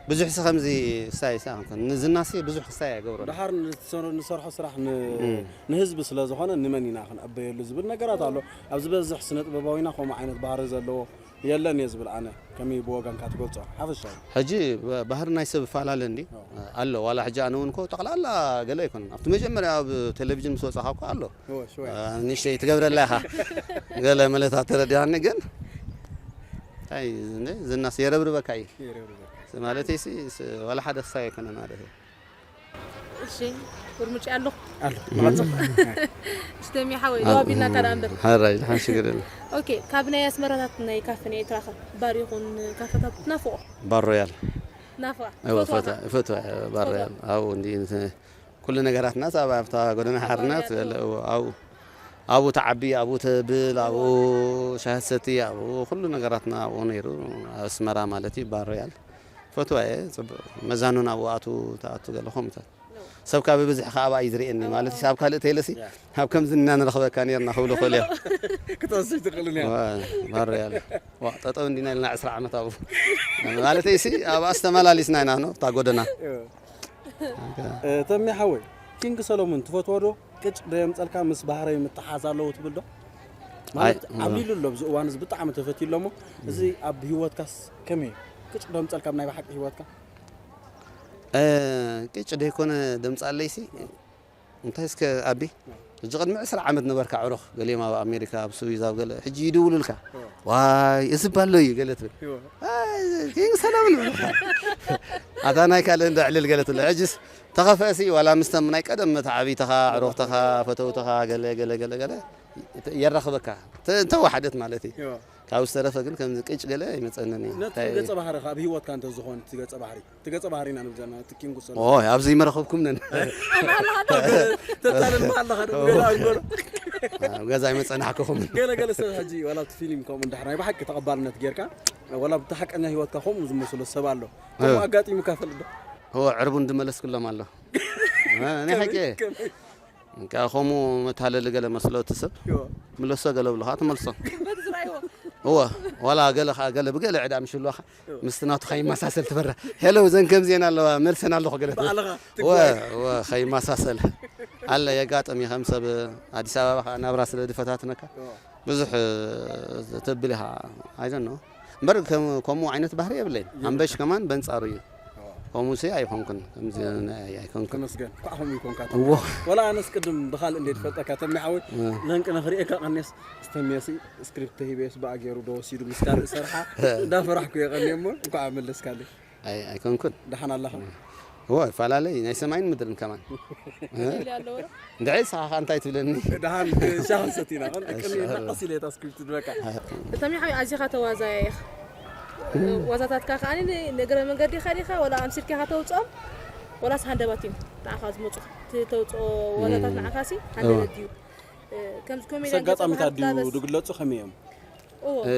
ብዙሕ ሲ ከምዚ ክሳይ ሲ ኣይኮን። ንዝናሲ ብዙሕ ክሳይ ኣይገብሮን። ደሓር ንትሰር-፣ ንሰርሖ ስራሕ ን-፣ እም። ንህዝቢ ስለ ዝኾነ ንመን ኢና ክንዕበየሉ ዝብል ነገራት ኣሎ። ኣብ ዝበዝሕ ስነ ጥበባዊና ከምኡ ዓይነት ባህሪ ዘለዎ የለን እየ ዝብል ኣነ። ከመይ ብወገንካ ትገልጾ? ሓፈሻዊ። ሕጂ ብ-፣ ባህሪ ናይ ሰብ ይፈላለ እንዲ? ኣዎ። ኣሎ። ዋላ ሕጂ ኣነ እውን እኮ ጠቕላላ ገለ ኣይኮነን። ኣብቲ መጀመርያ ኣብ ቴሌቪዥን ምስ ወጻኻ እኮ ኣሎ። እወ፣ ሽወይ። አ፣ ንእሽተይ ትገብረላ ኢኻ። ገለ መለታት ተረዲኣኒ ግን፣ እንታይ፣ እንደ ዝናስ የረብርበካ እዩ። የረብርበካ። ማለተይ ሲ፣ ስ-፣ ዋላ ሓደ ክሳይ ኣይኮነን ማለት እዩ። እሺ፣ ምርጫ ኣለኹ። ኣሎ። መቐጽል። ስተሚ ሓወይ ደዋቢልና ካዳ እምበር። ሓራይ ዝሓን ሽግር የለ። ኦኬ፣ ካብ ናይ ኣስመራታት ናይ ካፈ ናይ ኤርትራ ኸ ባር ይኹን ካፈታት ትናፍቆ? ባር ሮያል ናፍቃ እወ ትፈትዋ ፈትዋ ኸ? እፈትዋ ባር ሮያል ኣብኡ እንዲ እንተ ኩሉ ነገራትና ኣብታ ጎደና ሓርነት ገለ እወ፣ ኣብኡ ኣብኡ ተዓቢ ኣብኡ ተብል ኣብኡ ሻሂ ትሰቲ ኣብኡ ኩሉ ነገራትና ኣብኡ ነይሩ። ኣስመራ ማለት እዩ ባር ሮያል ፈትዋ እየ። ፅቡቅ መዛኑን ኣብኡ ኣቱ ተኣቱ ገለ ከምኡታት ሰብ ካብ ብብዝሒ ከዓ ኣብኣ እዩ ዝርእየኒ ማለት እዩ። ኣብ ካልእ ተይለሲ ኣብ ከምዚ እና ንረኽበካ ነርና ክብሉ ክእል እዮም። ክትወስድ ትኽእልን እያ። ባር ሮያል ዋ ጠጠው እንዲና ኢልና ዕስራ ዓመት ኣብኡ ማለት ሲ ኣብኣ ዝተመላሊስና ኢና ነው እታ ጎደና ተሚ ሓወይ ኪንግ ሰሎሞን ትፈትዎ ዶ? ቅጭ ዶ የምፀልካ ምስ ባህረይ ምትሓዝ ኣለዎ ትብል ዶ? ማለት ኣይ፣ ዓብሊሉ ኣሎ ኣብዚ እዋን እዚ ብጣዕሚ ተፈትዩ ኣሎ እሞ እዚ ኣብ ህይወትካስ ከመይ እዩ? ቅጭ ዶ የምፀልካ ኣብ ናይ ብሓቂ ህይወትካ? እ፣ ቅጭ ደይኮነ ደምፃለይሲ እንታይ እስከ ኣቢ ሕጂ ቅድሚ ዕስራ ዓመት ነበርካ ዕሩኽ ገሊኦም ኣብ ኣሜሪካ ኣብ ስዊዝ ኣብ ገለ ሕጂ ይድውሉልካ ዋይ እዚ ባሎ እዩ ገለ ትብል ኣይ፣ ኪንግ ሰለሙን ይብሉኻ ኣታ ናይ ካልእ እንዳ ዕልል ገለ ትብሎ ሕጅስ ተኸፍአሲ ዋላ ምስቶም ናይ ቀደም መተዓቢትኻ ዕሩኽትኻ ፈተውትኻ ገለ ገለ ገለ ገለ የራኽበካ ተ- እንተወሓደት ማለት እዩ ካብ ዝተረፈ ግን ከምዚ ቅጭ ገለ ኣይመፀንን እዩ ነቲ እንታይ- ገፀ ባህሪ ካብ ህይወትካ እንተዝኾን እቲ ገፀ ባህሪ እቲ ገፀ ባህሪ ኢና ንብል ዘለና እቲ ኪንግ ሰሎሞን ኦ ኣብዚ ይመረኸብኩምንን ተታልል ኣለኻ ዶ ገዛ ኣንጎሎ ኣብ ገዛ ኣይመፀናሕክኹምን ገለ ገለ ሰብ ሕጂ ዋላ ኣብቲ ፊልም ከምኡ እንድሕር ናይ ብሓቂ ተቐባልነት ጌርካ ዋላ ኣብቲ ሓቀኛ ህይወትካ ከምኡ ዝመስሎ ሰብ ኣሎ ከምኡ ኣጋጢሙካ ፈልጥ ዶ ኦ ዕርቡን ዝመለስኩሎም ኣሎ ኣነ ሓቂ እንካ ከምኡ መታለሊ ገለ መስሎ እቲ ሰብ ምለሶ ገለ ብለኻ ትመልሶ በቲ ዝረኣይዎ እወ ዋላ ገለ ከዓ ገለ ብገለ ዕዳ ምሽልዋኻ ምስቲ ናቱ ከይመሳሰል ትፈራ ሄሎ ዘን ከምዚአን ኣለዋ መልሰን ኣለኹ ገለ ባዕልኻ እወ ትጓየ እወ ከይመሳሰል ኣለ የጋጥም እዩ ከም ሰብ ኣዲስ ኣበባ ከዓ ናብራ ስለ ዝፈታትነካ ብዙሕ ተብል ኢኻ ኣይደን ነው እምበር ከም- ከምኡ ዓይነት ባህሪ የብለይን ኣንበሽ ከማን በንፃሩ እዩ ከምኡ ሲ ኣይኮንኩን ከምዚ ናይ- ኣይኮንኩን ተመስገን ኳዕ ከምኡ ይኮንካ እዎ ወላ ኣነስ ቅድም ብካልእ እንደ ዝፈልጠካ ተሚ ሓወይ ለንቅነ ክርእየካ ቀኔስ ዝተሚየሲ ስክሪፕት ተሂበየስ ብኣ ገይሩ ዶ ወሲዱ ምስ ካልእ ሰርሓ እንዳፈራሕኩ የቐኒ እሞ እንኳዕ መለስካለይ ኣይ- ኣይኮንኩን ደሓን ኣለኻ እዎ ይፈላለይ ናይ ሰማይን ምድርን ከማን ይብሊ ኣለዎ ዶ? እንድዒ ንስኻ እንታይ ትብለኒ ደሓን ሻሂ ሰቲና ቀን ቅኒ ቀስ ኢለ እታ ስክሪፕት ዝበቃ ብጣዕሚ ሓዊ ኣዚኻ ተዋዛያ ኢኻ ዋዛታትካ ከዓኒ ንእግረ መንገዲ ኢኻ ዲኻ ወላ ኣምሲልካ ኢኻ ተውፅኦም ወላስ ሃንደበት እዮም ንዓኻ ዝመፁ እቲ ተውፅኦ ዋዛታት ንዓኻሲ ሃንደበት ድዩ ከምዚ ኮሜድያን ኣጋጣሚታት ድዩ ገፀ ባህሪ ዝግለፁ ከመይ እዮም እዎ እ፣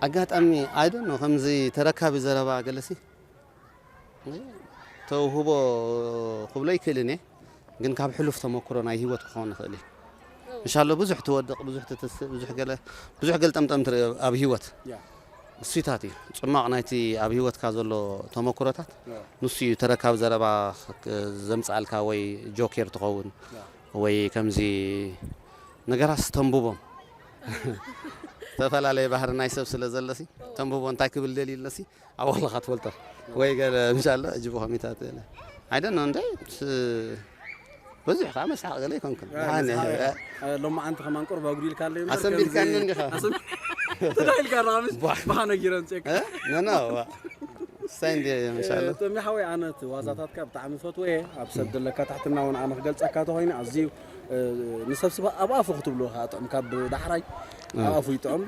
ኣጋጣሚ ኣይደን ነው ከምዚ ተረካቢ ዘረባ ገለሲ ተውህቦ ክብሎ ይክእልን እየ ግን ካብ ሕሉፍ ተመክሮ ናይ ህይወት ክኸውን ይኽእል እዩ እንሻሎ ብዙሕ ትወድቕ ብዙሕ ትትስእ ብዙሕ ገለ ብዙሕ ገልጠምጠም ትርኢ ኣብ ህይወት ያ እሱታት እዩ ፅማቕ ናይቲ ኣብ ህይወትካ ዘሎ ተመክሮታት ያ ንሱ እዩ ተረካብ ዘረባ ዘምፅኣልካ ወይ ጆኬር ትኸውን ያ ወይ ከምዚ ነገራት ተንብቦም ዝተፈላለየ ባህሪ ናይ ሰብ ስለ ዘለሲ ተንብቦ እንታይ ክብል ደልዩ ኣለሲ ኣብ ዋላኻ ትፈልጦ ወይ ገለ ምሻሎ እጅቡ ከሚታት ገለ ኣይደን ነው እንደ ብዙሕ ከዓ መስሓቕ ገለ ይኮንኩን ሎማዓንቲ ከማን ቁርብ ኣጉዲልካ ኣሎ ኣሰንቢድካኒ እንዲኻ ተዳኢልካ ራምስ ብሓ ነጊረን ጼክ ነና ሳይ እንዲ ምሻሎ ተሚ ሓወይ ኣነ እቲ ዋዛታትካ ብጣዕሚ ፈትወ እየ ኣብ ሰብ ዘለካ ትሕትና እውን ኣነ ክገልፀካ ተኮይነ ኣዝዩ ንሰብ ስብ ኣብ ኣፉ ክትብሎ ጥዑም ካብ ዳሕራይ ኣብ ኣፉ ይጥዑም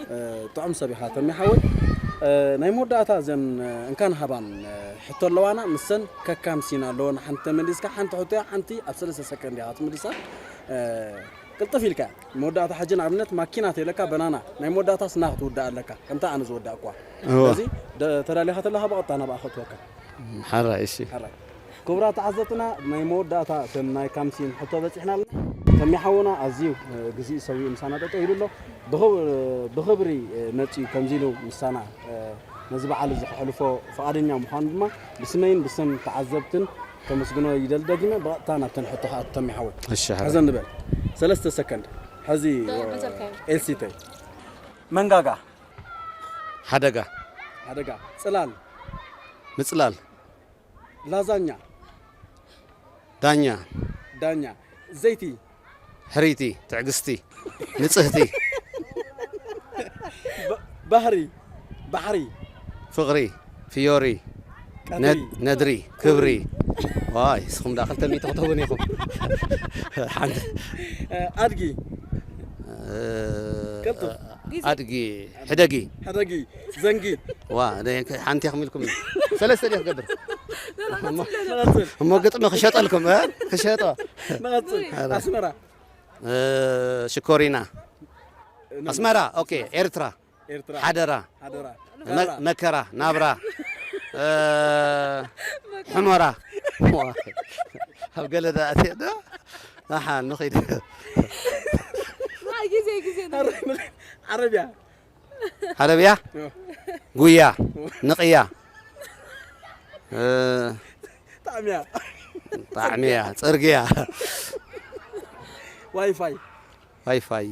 ጥዑም ሰብ ኢኻ ተሚ ሓወይ ናይ መወዳእታ እዘን እንካን ሃባን ሕቶ ኣለዋና ንሰን ከካምሲና ኣለወን ሓንቲ ተመሊስካ ሓንቲ ሕቶ እያ ሓንቲ ኣብ ሰለስተ ሰከንድ ኢኻ ትምልሳ ቅልጥፍ ኢልካ መወዳእታ ሕጂ ንኣብነት ማኪና ተይለካ በናና ናይ መወዳእታ ስና ክትውዳእ ኣለካ ከምታ ኣነ ዝወዳእኳ ስለዚ ተዳሊኻ ተለኻ ብቐጥታ ናብኣ ከእትወካ ሓራይ እሺ ሓራይ ክቡራት ተዓዘብትና ናይ መወዳእታ እተን ናይ ካምሲን ሕቶ በፂሕና ኣለና ተሚሓውና ኣዝዩ ግዜኡ ሰዊኡ ምሳና ጠጠው ኢሉ ኣሎ ብኽብሪ መፂኡ ከምዚ ኢሉ ምሳና ነዚ በዓል እዚ ከሕልፎ ፍቓደኛ ምዃኑ ድማ ብስመይን ብስም ተዓዘብትን ከመስግኖ ይደሊ ደጊመ ብቐጥታ ናብተን ሕቶ ከኣ ተሚሓወ እሺ ሕዘ ንበል ሰለስተ ሰከንድ ሕዚ ኤልሲተይ መንጋጋ ሓደጋ ሓደጋ ጽላል ምጽላል ላዛኛ ዳኛ ዳኛ ዘይቲ ሕርይቲ ትዕግስቲ ንጽህቲ ባህሪ ባሕሪ ፍቕሪ ፍዮሪ ቀትሪ ነድሪ ክብሪ ዋይ፣ እስኹም ደኣ ክልተ ሚእቲ ክትህቡኒ ኢኹም። ሓንቲ። ኣድጊ። እ፣ ቀጥል። ኣድጊ፣ ሕደጊ። ሕደጊ። ዘንጊ። ዋ፣ ደ-፣ ሓንቲ ኢኹም ኢልኩም። ሰለስተ ድየ ክገብር? ንቐጽል። እሞ ግጥሚ ክሸጠልኩም፣ እ? ክሸጦ። ንቐጽል። ኣስመራ። እ፣ ሽኮሪና። ኣስመራ፣ ኦኬ፣ ኤርትራ። ኤርትራ። ሓደራ። ሓደራ። መ-፣ መከራ፣ ናብራ። እ፣ ሕሞራ። ዋ፣ ኣብ ገለ ደኣ ኣትየ ዶ? ኣሓ፣ ንኺድ። ግዜ ግዜ ዓረብያ። ዓረብያ፣ ጉያ፣ ንቕያ፣ እ፣ ጣዕሚያ። ጣዕሚያ፣ ጽርግያ፣ ዋይፋይ። ዋይፋይ፣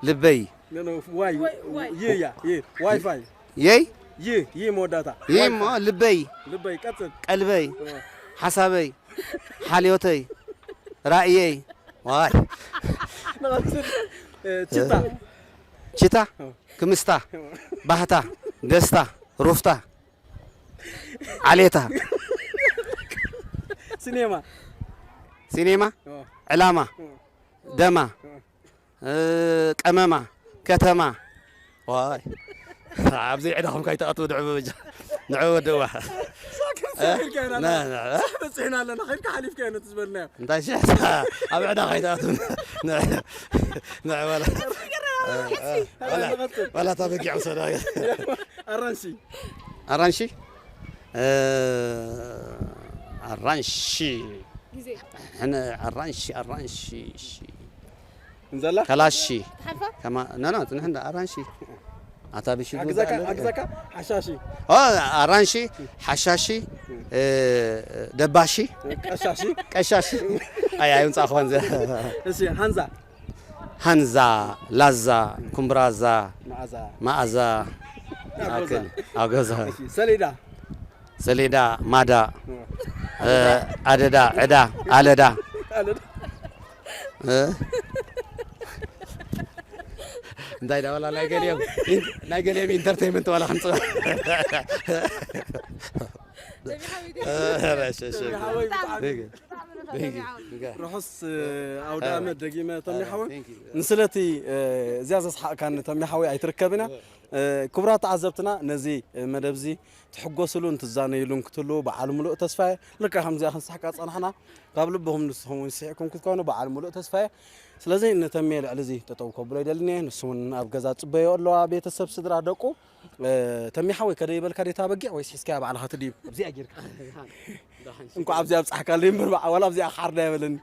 ልበይ፣ ኖ፣ ኖ፣ ዋይ። ዋይ፣ ዋይ። ይ እያ። ይ። ዋይፋይ። የይ፣ ይ። ይ መወዳእታ። ይሞ፣ ልበይ፣ ልበይ ቀጽል። ቀልበይ፣ እ፣ ሓሳበይ፣ ሓልዮተይ፣ ራእየይ፣ ዋይ፣ ንቐጽል። እ፣ ችታ። ችታ፣ ክምስታ፣ ባህታ፣ ደስታ፣ ሩፍታ፣ ዓሌታ፣ ሲኔማ። ሲኔማ፣ እ፣ ዕላማ፣ እ፣ ደማ፣ እ። እ፣ ቀመማ፣ ከተማ። ዋይ፣ ኣብዚ ዕዳኹም ካይትኣትዉ ንዑ በጃ፣ ንዑ ወደዋ። ሳክር ሳክር ከይና ና፣ ና። በጽሕና ኣለና። ከይድካ ሓሊፍካ ነቲ ዝበልናዮ። እንታይ ሸሕ፣ ኣብ ዕዳ ካይትኣትዉ። ንዑ፣ ንዑ፣ ዋላ፣ ዋላ፣ ዋላ እታ በጊዕ ውሰዳ። ኣራንሺ። ኣራንሺ፣ እ፣ ኣራንሺ፣ ግዜ ሕነ፣ ኣራንሺ፣ ኣራንሺ፣ ሺ። እንዘላ። ከላሺ። ትሓልፋ ከማ፣ ኖ፣ ኖ፣ ጽንሕ እንዳ ኣራንሺ። ኣታ ብሺ ኣግዛካ ዝወዳእ ኣሎ። ኣግዛካ ሓሻሺ። ኦ፣ ኣራንሺ፣ ሓሻሺ፣ እ፣ ደባሺ፣ ቀሻሺ። ቀሻሺ። ኣይ፣ ኣይ፣ ምጻእ ኾን ዘ-፣ እሺ። ሃንዛ። ሃንዛ፣ ላዛ፣ ኩምብራዛ፣ መዓዛ። መኣዛ። ኣጎዛ። ኣክል፣ ኣጎዛ። እሺ። ሰሌዳ። ሰሌዳ፣ ማዳ፣ እ፣ ኣደዳ፣ ዕዳ፣ ኣለዳ። እ? እንታይ ዳ ዋላ ናይ ገሊኦም ኢን-፣ ናይ ገሊኦም ኢንተርቴይንመንት ዋላ ክንጽባ። ተሚ ሓወይ ብጣዕሚ ርሑስ ኣውደ ዓመት ደጊመ ተሚ ሓወይ። ንስለቲ እዚኣ ዘስሓቕካኒ ተሚ ሓወይ ኣይትርከብና። ክቡራት ተዓዘብትና ነዚ መደብ እዚ ትሕጎስሉን ትዛነይሉን ክትህልዉ በዓል ሙሉእ ተስፋ እየ። ልክዕ ከምዚኣ ክንስሕቃ ጸናሕና። ካብ ልብኹም ንስኹም እውን ስሒቕኩም ክትኮኑ በዓል ሙሉእ ተስፋ እየ። ስለዚ ንተሜ ልዕሊ እዚ ጠጠው ከብሎ ይደልን እየ። ንሱ እውን ኣብ ገዛ ጽበዮ ኣለዋ፣ ቤተሰብ፣ ስድራ፣ ደቁ። እ፣ ተሜ ሓወይ ከደይ በልካ ዴታ በጊዕ ወይስ ሒዝካያ ባዕልኻ ትድይብ? ኣብዚኣ ጌርካ። እንኳዕ ኣብዚኣ ኣብጻሕካለይ እምበር፣ ብዓዋላ ኣብዚኣ ክሓርዳ የበለኒ።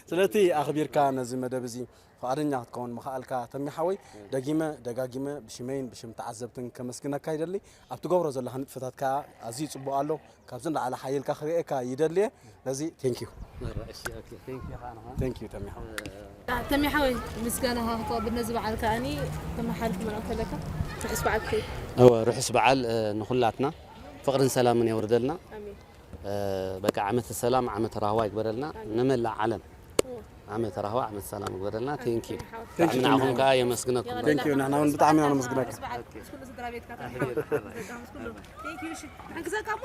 ስለቲ ኣኽቢርካ ነዚ መደብ እዚ ፍቓደኛ ክትከውን ምኽኣልካ ተሜ ሓወይ ደጊመ ደጋጊመ ብሽመይን ብሽም ተዓዘብትን ከመስግነካ ይደሊ። ኣብ ትገብሮ ዘለኻ ንጥፈታት ከኣ ኣዝዩ ጽቡቕ ኣሎ። ካብዚ ንላዕሊ ሓይልካ ክርእየካ ይደልየ። ነዚ ቴንክ ዩ። ቴንክ ዩ ተሜ ሓወይ። ተሜ ሓወይ ምስጋናኻ ክተቕብል ነዚ በዓል ከኣኒ ተመሓልፍ መልእኽቲ ኣለካ? ርሑስ በዓል ክኸይድ እወ፣ ርሑስ በዓል፣ እ፣ ንኹላትና ፍቕርን ሰላምን የውርደልና። ኣሜን። እ፣ በቃ ዓመተ ሰላም ዓመተ ራህዋ ይግበረልና ንመላእ ዓለም። ዓመተ ራህዋ ዓመተ ሰላም ይግበረልና። ቴንክ ዩ። ብጣዕሚ ንዓኹም ከኣ የመስግነኩም። ቴንክ ዩ። ንሕና እውን ብጣዕሚ ኢና ነመስግነካ። ርሑስ በዓል ምስ ኩሉ ስድራ ቤትካ ተሜ ሓወይ። ምስ ኩሉ። ቴንክ ዩ። እሺ፣ ንሕግዘካ እሞ።